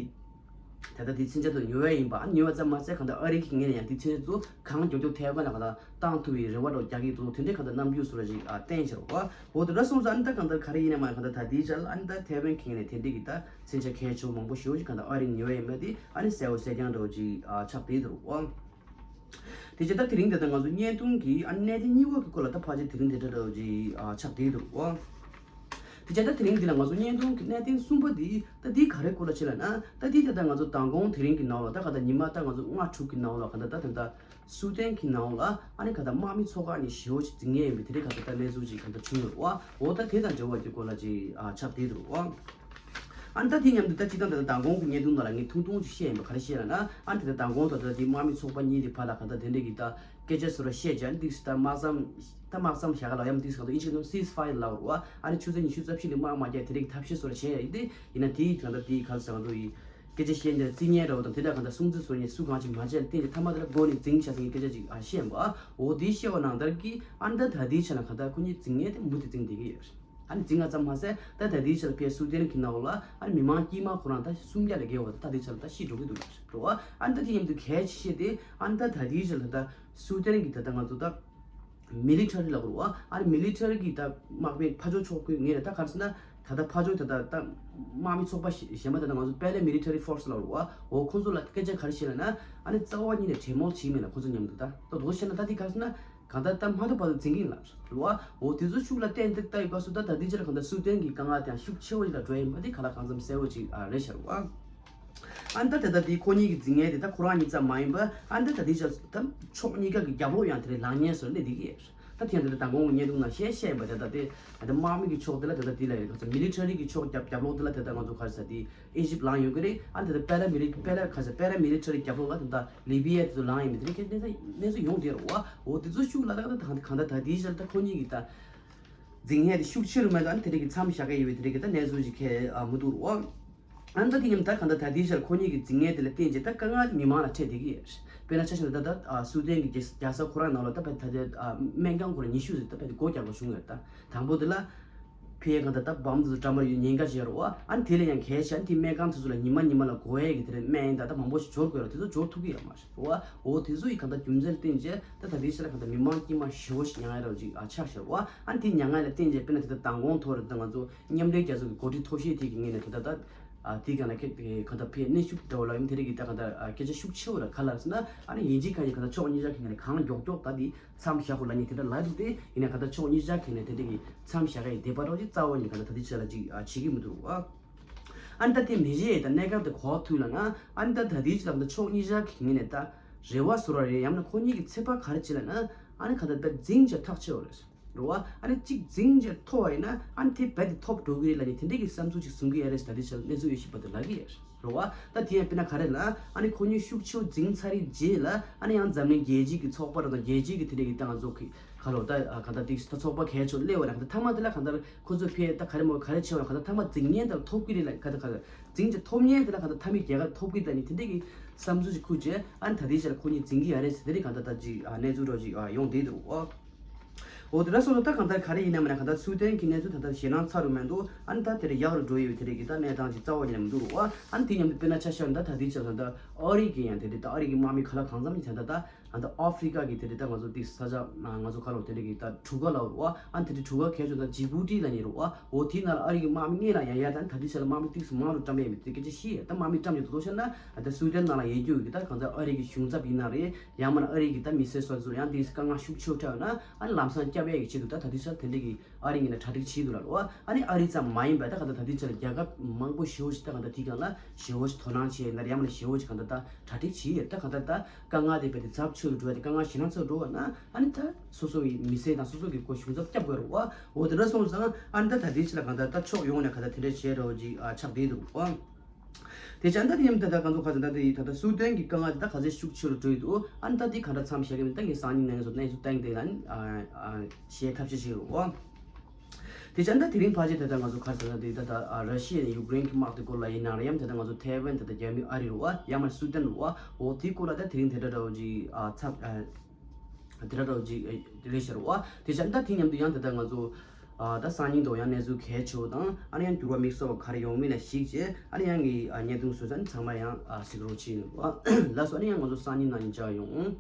ད་ལྟ་དེ་མཚོན་ཆ་དེ་ཉོ་བ་ཡིན་པ། ཨ་ཉོ་བ་ཙམ་མ་ཟད་གང་ལྟར་ཨ་རི་གི་ངོས་ནས་ཡང་དེ་མཚོན་ཆ་ཚོ་གང་མགྱོགས་མགྱོགས་ཐའེ་ཝན་ལ་གང་ལྟར་བཏང་ཐུབ་པའི་རེ་བ་འདྲ་རྒྱག་གི་འདུག་དེ་འདྲའི་གང་ལྟར་རྣམ་འགྱུར་བཟོ་འདྲ་ཞིག་བསྟན་བཞག་བ། འོ་དེ་འདྲ་སོང་ཙང་ཨ་ནི་ད་གང་ལྟར་ག་རེ་ཡིན་ན་མ་གང་ལྟར་ད་དེའི་ཆ་ལ་ཨ་ནི་ད་ཐའེ་ཝན་གི་ངོས་ནས་དེ་འདྲའི་གི་ད་མཚོན་ཆ་གལ་ཆེ་བོ་མང་པོ་ཞེ་པོ་ཞིག་གང་ལྟར་ཨ་རི་ཉོ་བ་ཡིན་པ་དེ་ཨ་ནི་གསལ་པོ་གསལ་རྐྱང་འདྲ་བོ་ཅིག་ཨ་ཆགས་བསྡད་འདུག་བ། དེ་བྱས་ད་དེ་རིང་དེ་ལྟར་ང་ཚོ་བརྙན་ཐུང་གི་ཨ་ནི་གནད་དོན་གཉིས་པ་གི་སྐོར་ལ་ད་ཕལ་ཆེར་དེ་རིང་དེ་འདྲ་འདྲ་བོ་ཅིག་ཨ་ཆགས་བསྡད་འདུག་བ། དེ་བྱས་ད་དེ་རིང་འདི་ལ་ང་ཚོ་བརྙན་ཐུང་གི་གནད་དོན་གསུམ་པ་འདི་ད་འདི་ག་རེ་སྐོར་ལ་བྱས་ལབ་ན། ད་འདི་ད་ལྟ་ང་ཚོ་མདང་དགོང་དེ་རིང་གི་ནང་ལ་ད་ག་ད་ཉི་མ་ད་ང་ཚོ་ལྔ་དྲུག་གི་ནང་ལ་ག་ད་ད་ད་ད། སུའུ་ཏན་གྱི་ནང་ལ་ཨ་ནི་ག་ད་དམག་མི་ཚོགས་ཁག་གཉིས་ཞེ་པོ་ཅིག་འཛིང་ངེས་ཡིན་པའི་དེ་རིང་ག་ད་ད་གནས་ཚུལ་ཅིག་ག་ད་བྱུང་ཡོད་བ། འོ་ད་དེ་དང་འབྲེལ་བ་གྱི་སྐོར་ལ་ཅིག་ཨ་ཆགས་བསྡད་འདུག་བ། ཨ་ནི་ད་དེ་མཉམ་དུ་ད་སྤྱིར་བཏང་ད་ད་མདང་དགོང་གི་བརྙན་ཐུང་ནང་ལ་ངས་ཐུང་ཐུང་ཅིག་བཤད་ཡིན་པ་ག་རེ་བཤད་ལབ་ན། ཨ་ནི་ད་ད་མདང་དགོང་ད་ད་དེ་དམག་མི་ཚོགས་པ་གཉིས་དེ་བར་ལ་ག་ད་དེ་འདྲ་གི་ད་སྐད་ཆ་བཟོ་འདྲ་བཤད་བྱས། ཨ་ནི་ཏིག་སི་ད་དམག་མཚམས་ད་དམག་མཚམས་བཞག་ག་ལ་ཡ་མ་ཏིག་སི་ག་ད་ཨིན་ཇི་གི་ནང་སི་སི་ཕ་ཡར་ལབ་རེད་བ། ཨ་ནི་ཆུ་ཚོད་ཉི་ཤུ་རྩ་བཞི་ནས་དམག་མ་རྒྱག་དེ་འདྲ་གི་ཐབས་ཤེས་བཟོ་འདྲ་བྱས་ཡ་ཡིན་ཏེ། ཡིན་ན་དེ་ཡི་ད་ད་དེ་ག་ས་ང་ཚོ་ཡི་སྐད་ཆ་བཤད་འདིར་རྩིས་ཉེས་འདྲ་བོ་དང་དེ་འདྲ་གང་ལྟར་སྲུང་བརྩི་བཟོ་མཁན་སུ་གང་ཅིག་མ་བྱས་ལ་བརྟེན་ཏེ་མཐའ་མ་དེ་ལ་མགོ་ནས་འཛིང་བྱས་ཟིན་སྐད་ཆ་ཅིག་ཨ་བཤད་པ། འོ་དེ་བཤད་པ་ནང་ལྟར་གྱི་ཨ་ནི་ད་ད་ལྟའི་ཆ་ལ་གང་ལྟར་ཁོ་གཉིས་འཛིང་མཁན་དེ་མུ་མཐུད་འཛིང་བསྡད་ཀྱི་ཡོད་རེད། ཨ་ནི་འཛིང་ང་ཙམ་མ་ཟད་ད་ད་ལྟའི་ཆ་ལ་ཕའི་སུའུ་ཏན་གྱི་ནང་ལ་ཨ་ནི་མི་མང་དཀྱུས་མ་ཁོ་རང་ད་སུམ་བརྒྱ་ལས་བརྒལ་བ་ད་ད་ལྟའི་ཆ་ལ་ད་ཤི་འགྲོ་གི་འདུག་རེད་བ། ཨ་ནི་ད་དེ་མཉམ་དུ་གལ་ཆེ་ཤོས་དེ་ཨ་ནི་ད་ད་ལྟའི་ཆ་ལ་ད་སུའུ་ཏན་གྱི་ད་ལྟ་ང་ཚོ་ད། མི་ལི་ཊ་རི་ལབ་རུང་བ། ཨ་ནི་མི་ལི་ཊ་རི་གི་ད་དམག་དཔོན་ཕར་ཕྱོགས་ཕྱོགས་ཁུལ་ངོས་ནས་ད་ག་རེ་ཟེར་ན། ད་ལྟ་ཕར་ཕྱོགས་ད་ལྟ་ད་དམག་མི་ཚོགས་པ་གཞན་པ་ད་ལྟ་ང་ཚོ་པེ་ར་མི་ལི་ཊ་རི་ཕོར་སི་ལབ་རུང་བ། འོ་ཁོང་ཚོ་ལ་སྐད་ཆ་ག་རེ་བཤད་ལབ་ན། ཨ་ནི་རྩ་བ་ཉིད་ནས་གྲོས་མོལ་བྱེད་མིན་ལ་ཁོང་ཚོ་མཉམ་དུ་ད་ད་དོ་བཤད་ན་ད་དེ་ག་རེ་ཟེར་ན། གང་ལྟར་ད་མ་ཐུབ་བར་དུ་འཛིང་གིན་ལ་རེད་བ། འོ་དེ་ཚོ་ཤུགས་ལ་བརྟེན་ཏེ་ལྟ་ཡི་སྐབས་སུ་ད་ད་ལྟའི་ཆར་གང་ལྟར་སུའུ་ཏན་གྱི་དཀའ་ངལ་དེ་ཡང་ཤུགས་ཆེ་བོ་ཞིག་ལ་འགྲོ་ཡིན་པ་དེ་ག་ལ་གང་འཚམ་གསལ་བོ་ཅིག་ཨ་རེད་ཤག་རེད་བ། ཨ་ནི་ད་དེ་ལྟ་དེ་ཁོ་གཉིས་ཀྱི་འཛིང་ངན་དེ་ད་ཁོ་རང་གཉིས་ཙམ་མ་ཡིན་པ། ཨ་ནི་ད་ད་ལྟའི་ཆར་ད་ཕྱོགས་གཉིས་ཀ་གི་རྒྱབ་ལོགས་ཡང་དེ་རེད་ལངས་ཉན་སོར་ནས་བསྡད་ཀྱི་ཡོད། ད་ཐེངས་འདི་ལ་མདང་དགོང་གི་བརྙན་ཐུང་ནང་བཤད་བཤད་པ་དེ་ལྟ་སྟེ། ད་དམག་མི་གི་ཕྱོགས་དེ་ལ་དེ་ལྟ་དེ་ལ་ཡོད་ག་ཚོད་མི་ལི་ཊ་རི་གི་ཕྱོགས་རྒྱབ་རྒྱབ་ལོགས་དེ་ལ་དེ་ལྟ་ང་ཚོ་ག་རེ་ཟེར་དེ་ཨི་ཇིབ་ལངས་ཡོད་གི་རེད། ཨ་ནི་དེ་ལྟ་པེ་ར་མི་ལི་པེ་ར་ག་ཚོད་པེ་ར་མི་ལི་ཊ་རི་རྒྱབ་ལོགས་ལ་དེ་ལྟ་ལི་བི་ཡ་དེ་ཚོ་ལངས་ཡོད་མེད་དེ་རིགས་ཁྱེད་གནས་ཚུལ་གནས་ཚུལ་ཡོང་བསྡད་རེད་བ། འོ་དེ་ཚོ་ཤུགས་ལ་ད་ད་གང་ལྟར་ད་དེའི་ཆར་ད་ཁོ་གཉིས་ཀྱི་ད་འཛིང་ངན་དེ་ཤུགས་ཆེ་རུ་མེད་ད། ཨ་ནི་དེ་རིགས་ཀྱི་མཚམས་བཞག་གི་ཡོད་པའི་དེ་རིགས་ཀྱི་ད་གནས་ཚུལ་ཞིག་ཁྱེད་ཨ་མི་འདུག་རེད་བ། ཨ་ནི་ད་དེ་མཉམ་ད་གང་ལྟར་ད་ལྟའི་ཆར་ཁོ་གཉིས་ཀྱི་འཛིང་ངན་དེ་ལ་བརྟེན་བྱས་ད་དཀའ་ངལ་མི་མང་ལ་འཕྲད་བསྡད་ཀྱི་ཡོད། དཔེར་ན་ཆ་བཞག་ན་ད་ད་ཨ་སུའུ་ཏན་གྱི་རྒྱལ་རྒྱལ་ས་ཁོ་རང་ནང་ལ་ད་ཕན་ད་ད་ཨ་སྨན་ཁང་ཁོ་རང་ཉི་ཤུ་ཟིག་ད་ཕན་སྒོ་རྒྱག་དགོས་བྱུང་ཡོད། ད་དང་པོ་དེ་ལ་ཕའི་གང་ལྟར་ད་བམ་དེ་ཚོ་བཀྲམ་པར་ཡོད་ཉེན་ཁ་ཞིག་ཡོད་རེད་བ། ཨ་ནི་དེ་ལས་ཡང་གལ་ཆེ་ཨ་ནི་དེ་སྨན་ཁང་དེ་ཚོ་ལ་ཉི་མ་ཉི་མ་ལ་དགོས་ཡས་ཀྱི་དེ་རེད་སྨན་ད་ད་མང་པོ་ཞིག་འབྱོར་དགོས་རེད། དེ་ཚོ་འབྱོར་ཐུབ་ཀྱི་ཡོད་མ་རེད་བ། འོ་དེ་ཚོ་ཡི་གང་ལྟར་རྒྱུ་མཚན་བརྟེན་བྱས་ད་ད་ལྟའི་ཆར་གང་ལྟར་མི་མང་དཀྱུས་མ་ཞེ་བོ་ཞིག་མྱངས་ཡ་ར་ཅིག་ཨ་ཆགས་ཤག་བ། ཨ་ནི་དེ་མྱངས་ཡ་ལ་བརྟེན་བྱས་དཔེར་ན་དེ་ལྟར་མདང་དགོང་ཐོག་རེད་ད་ང་ཚོ་མཉམ་འབྲེལ་རྒྱལ་ཚོགས་ཀྱི་འགོ་ཁྲིད་མཐོ་ཤོས་དེ་གི་ངོས་ནས་དེ་ལྟར་ད། ཨ་དེ་ག་ན་ཁྱེད་གང་ལྟར་ཕའི་གནོན་ཤུགས་འདྲ་བོ་ལ་ཡིན་དེ་རིགས་ཀྱི་ད་གང་ལྟར་ཨ་སྐད་ཆ་ཤུགས་ཆེ་བོ་ལ་ག་ལ་ཟེར་ན། ཨ་ནི་ཡིན་གཅིག་ག་ཡིན་གང་ལྟར་ཕྱོགས་གཉིས་ཆ་གི་ངོས་ནས་གང་མགྱོགས་མགྱོགས་ད་དེ་མཚམས་བཞག་དགོས་ལ་ཉིན་དེ་འདྲ་ལབ་འདུག་སྟེ། ཡིན་ན་གང་ལྟར་ཕྱོགས་གཉིས་ཆ་གི་ངོས་ནས་དེ་འདྲ་གི་མཚམས་བཞག་ག་ཡི་བདེ་བ་འདྲ་བོ་ཅིག་རྩ་བ་ཉིད་གང་ལྟར་ད་ལྟའི་ཆ་ལ་ཅིག་ཨ་བྱེད་ཀྱི་མི་འདུག་ཨ། ཨ་ནི་ད་དེ་མི་བྱེད་ད་གནས་སྐབས་དེ་གོ་ཐུབ་ལ་ན། ཨ་ནི་ད་ད་ལྟའི་ཆ་ལ་གང་ལྟར་ཕྱོགས་གཉིས་ཆ་གི་ངོས་ནས་ད་རེ་བ་བཟོ་ར་རེད། ཡང་ན་ཁོ་གཉིས་ཀྱི་ཚོད་དཔག་ག་རེ་བྱེད་ལ་ན། ཨ་ནི་གང་ལྟར་ད་འཛིང་བྱས་ཐག་ཆོད་རེད། རེད་བ། ཨ་ནི་གཅིག་འཛིང་བྱས་ཐོབ་པ་ཡིན་ན་ཨ་ནི་དེ་རྦད་དེ་ཐོབ་འགྲོ་གི་རེད་ལབ་ནས་དེ་འདྲས་ཀྱི་བསམ་ཚུལ་ཅིག་བཟུང་གི་ཡོད་རེད་ཟེར་ད་ལྟའི་ཆར་གནས་ཚུལ་ཡོད་ཤེས་པ་དེ་ལབ་ཀྱི་ཡོད་རེད་བ། ད་དེ་ཡང་དཔེར་ན་ག་རེ་ལབ་ན། ཨ་ནི་ཁོ་གཉིས་ཤུགས་ཆེ་བོ་འཛིང་ཚར་རེད་རྗེས་ལ་ཨ་ནི་ཡང་འཛམ་གླིང་རྒྱལ་སྤྱི་གི་ཚོགས་པ་རེད་དང་རྒྱལ་སྤྱི་གི་དེ་འདྲས་ཀྱི་ད་ང་ཚོ་གི་ག་ལོ་ད་ག་ད་ཏིག་ད་ཚོགས་པ་གལ་ཆེ་བོ་སླེབས་པ་ན་ག་ད་མཐའ་མ་དེ་ལ་ག་ད་ཁོ་ཚོ་ཕའི་ད་ག་རེ་མོ་ག་རེ་བྱས་པ་ན་ག་ད་མཐའ་མ་འཛིང་ཉན་དང་ཐོབ་ཀྱི་རེད་ལ་ག་ད་ག་ད་འཛིང་བྱས་ཐོབ་ཉན་དེ་ལ་ག་ད་མཐའ་མའི་རྒྱལ་ཁ་ཐོབ་ཀྱི་རེད་ལབ་ནས་དེ་འདྲས་ཀྱི་བསམ་ཚུལ་ཅིག་ཁུར་རྗེས་ཨ་ནི་ད་ལྟའི་ཆར་ཁོ་གཉིས་འཛིང་གི་ཡོད་རེད་ཟེར་དེ་རིགས་ག་ད་ད་ཅིག་གནས་ཚུལ་འདྲ་བོ་ཅིག་ཡོང་བསྡད་འདུག་ཨོ། འོ་དེ་འདྲ་སོང་ཙང་ད་གང་ལྟར་ག་རེ་ཡིན་ན་མིན་ན་གང་ལྟར་སུའུ་ཏན་གྱི་གནས་ཚུལ་ད་ལྟ་ཞེད་སྣང་ཚ་རུ་མི་འདུག་ཨ་ནི་ད་དེ་རུ་ཡག་རུ་འགྲོ་ཡོད་པའི་དེ་རིགས་ཀྱི་ད་གནས་སྟངས་ཅིག་རྩ་བ་ཉིད་ནས་མི་འདུག་རུ་བ། ཨ་ནི་དེ་མཉམ་དུ་དཔེར་ན་ཆ་བཞག་ན་ད་ད་ལྟའི་ཆར་ད་ལྟ་ཨ་རི་གི་ཡང་དེ་རིགས་ད་ཨ་རི་གི་དམག་མི་ག་ལ་གང་འཚམ་ཅིག་ད་ལྟ་ད་ད་ལྟ་ཨ་ཧྥི་རི་ཀ་གི་དེ་རིགས་ད་ང་ཚོ་དེ་ས་ཆ་ང་ཚོ་ག་ལ་དེ་རིགས་ཀྱི་ད་གྲུ་ཁ་ལ་རུ་བ། ཨ་ནི་དེ་རིགས་གྲུ་ཁ་གལ་ཆེ་ད་ཇི་བུ་ཏི་ལ་ཉེ་རུ་བ། འོ་དེའི་ནང་ལ་ཨ་རི་གི་དམག་མི་སྔོན་ལ་ཡང་ཡར་ད་ད་ལྟའི་ཆར་ལ་དམག་མི་ཏིག་སུ་མང་རུ་བཀྲམ་ཡོད་མེད་དེ་སྐད་ཆ་ཤི་ཡ་ད་དམག་མི་བཀྲམ་ཡོད་དོ་ཤར་ན་ད་སུའུ་ཏན་ནང་ལ་ཡོད་རྒྱུ་གི་ད་གང་ལྟར་ཨ་རི་གི་གཞུང་ཚབ་ཡིན་ན་རེད། ཡང་མིན་ན་ཨ་རི་གི་ད་མི་སེར་སོ་སོར་ཡང་དེ་དཀའ་ངལ་ཤུགས་ཆེ་བོ་འཕྲད་ན་ཨ་ནི་ལམ་སང་སྐྱབས་ཡས་ཀྱི་ཆེད་དུ་ད་ད་ལྟའི་ཆར་དེ་འདྲ་གི་ཨ་རི་ངོས་ནས་གྲ་སྒྲིག་བྱེད་འདུག་ལ་རོ། ཨ་ནི་ཨ་རི་ཙམ་མ་ཡིན་པ་ད་ག་ད་ད་ལྟའི་ཆར་རྒྱལ་ཁབ་མང་པོ་ཞེ་བོ་ཞིག་ད་ག་ད་དེའི་སྒང་ལ་ཞེ་བོ་ཞིག་དོ་སྣང་བྱས་ཡིན་ན་ཡང་མིན་ན་ཞེ་བོ་ཞིག་ག་ད་ད་གྲ་སྒྲིག་བྱེད་ཡོད། ད་ག་ད་ད་དཀའ་ངལ་དེ་རྦད་དེ་ཚབས་ཆེ་རུ་འགྲོ་བ་དེ་དཀའ་ངལ་ཞེད་སྣང་ཚ་རུ་འགྲོ་བ་ན་ཨ་ནི་ད་སོ་སོ་གི་མི་སེར་དང་སོ་སོ་གི་ཁོ་གཞུང་ཚབ་སྐྱབས་དགོས་རོ། འོ་དེ་འདྲ་སོང་ཙང་ཨ་ནི་ད་ད་ལྟའི་ཆར་ག་ད་ད་ཕྱོགས་ཡོངས་ནས་ག་ད་དེ་འདྲ་བྱས་རོ་ཅིག་ཆགས་བསྡད་འདུག་ཨ། དེ་བྱས་ད་དེ་ཡིན་ད་ད་གང་ཚོ་ཁ་ཚ་ད་དེ་ད་ད་སུའུ་ཏན་གྱི་དཀའ་ངལ་དེ་ད་ག་ཚོད་ཤུགས་ཆེ་རུ་འགྲོ་ཡི་འདུག་ཨ་ནི་ད་དེ་ག་འདྲ་མཚམས་བཞག་གི་མིན་ད་ངས་སང་ཉིན་ནང་ངས་ཚོ་གནས་ཚུལ་བཏང་དེ་ལ་ཨ་ཨ་བཤད་ཐབས་ཤེས་བྱེད་རོགས། དེ་བྱས་ད་དེ་རིང་ཕལ་ཆེར་ད་ད་ང་ཚོ་ག་ཚོད་ད་དེ་ད་ད་ཨ་ར་ཤི་ཡ་ནས་ཡུཀ་རེན་གྱི་དམག་དེ་སྐོར་ལ་ཡིན་ན་རེད། ཡང་ད་ད་ང་ཚོ་ཐའེ་ཝན་ད་ད་རྒྱ་མི་ཨ་རི་རོ་ཡང་མ་སུའུ་ཏན་རོ་འོ་དེ་སྐོར་ལ་ད་དེ་རིང་དེ་འདྲ་འདྲ་བོ་ཅིག་ཨ་ཚབ་ཨ། དེ་འདྲ་འདྲ་བོ་ཅིག་རེད་ཤག་རོ། དེ་བྱས་ད་དེ་མཉམ་དུ་ཡང་ད་ད་ང་ཚོ་ཨ་ད་སང་ཉིན་དུ་ཡང་གནས་ཚུལ་གལ་ཆེ་བོ་དང་ཨ་ནི་ཡང་འགྱུར་བ་དམིགས་བསལ་བ་ག་རེ་ཡོང་མིན་ལ་གཞིགས་བྱས་ཨ་ནི་ཡང་གི་ཨ་བརྙན་ཐུང་བཟོས་ཚར་ནས་ཚང་མ་ཡང་ཨ་གཟིགས་རོགས་བྱེད་ཡིན་རོ། ལགས་སོ། ཨ་ནི་ཡང་ང་ཚོ་སང་ཉིན་ནང་ཉིན་མཇལ་ཡོང་།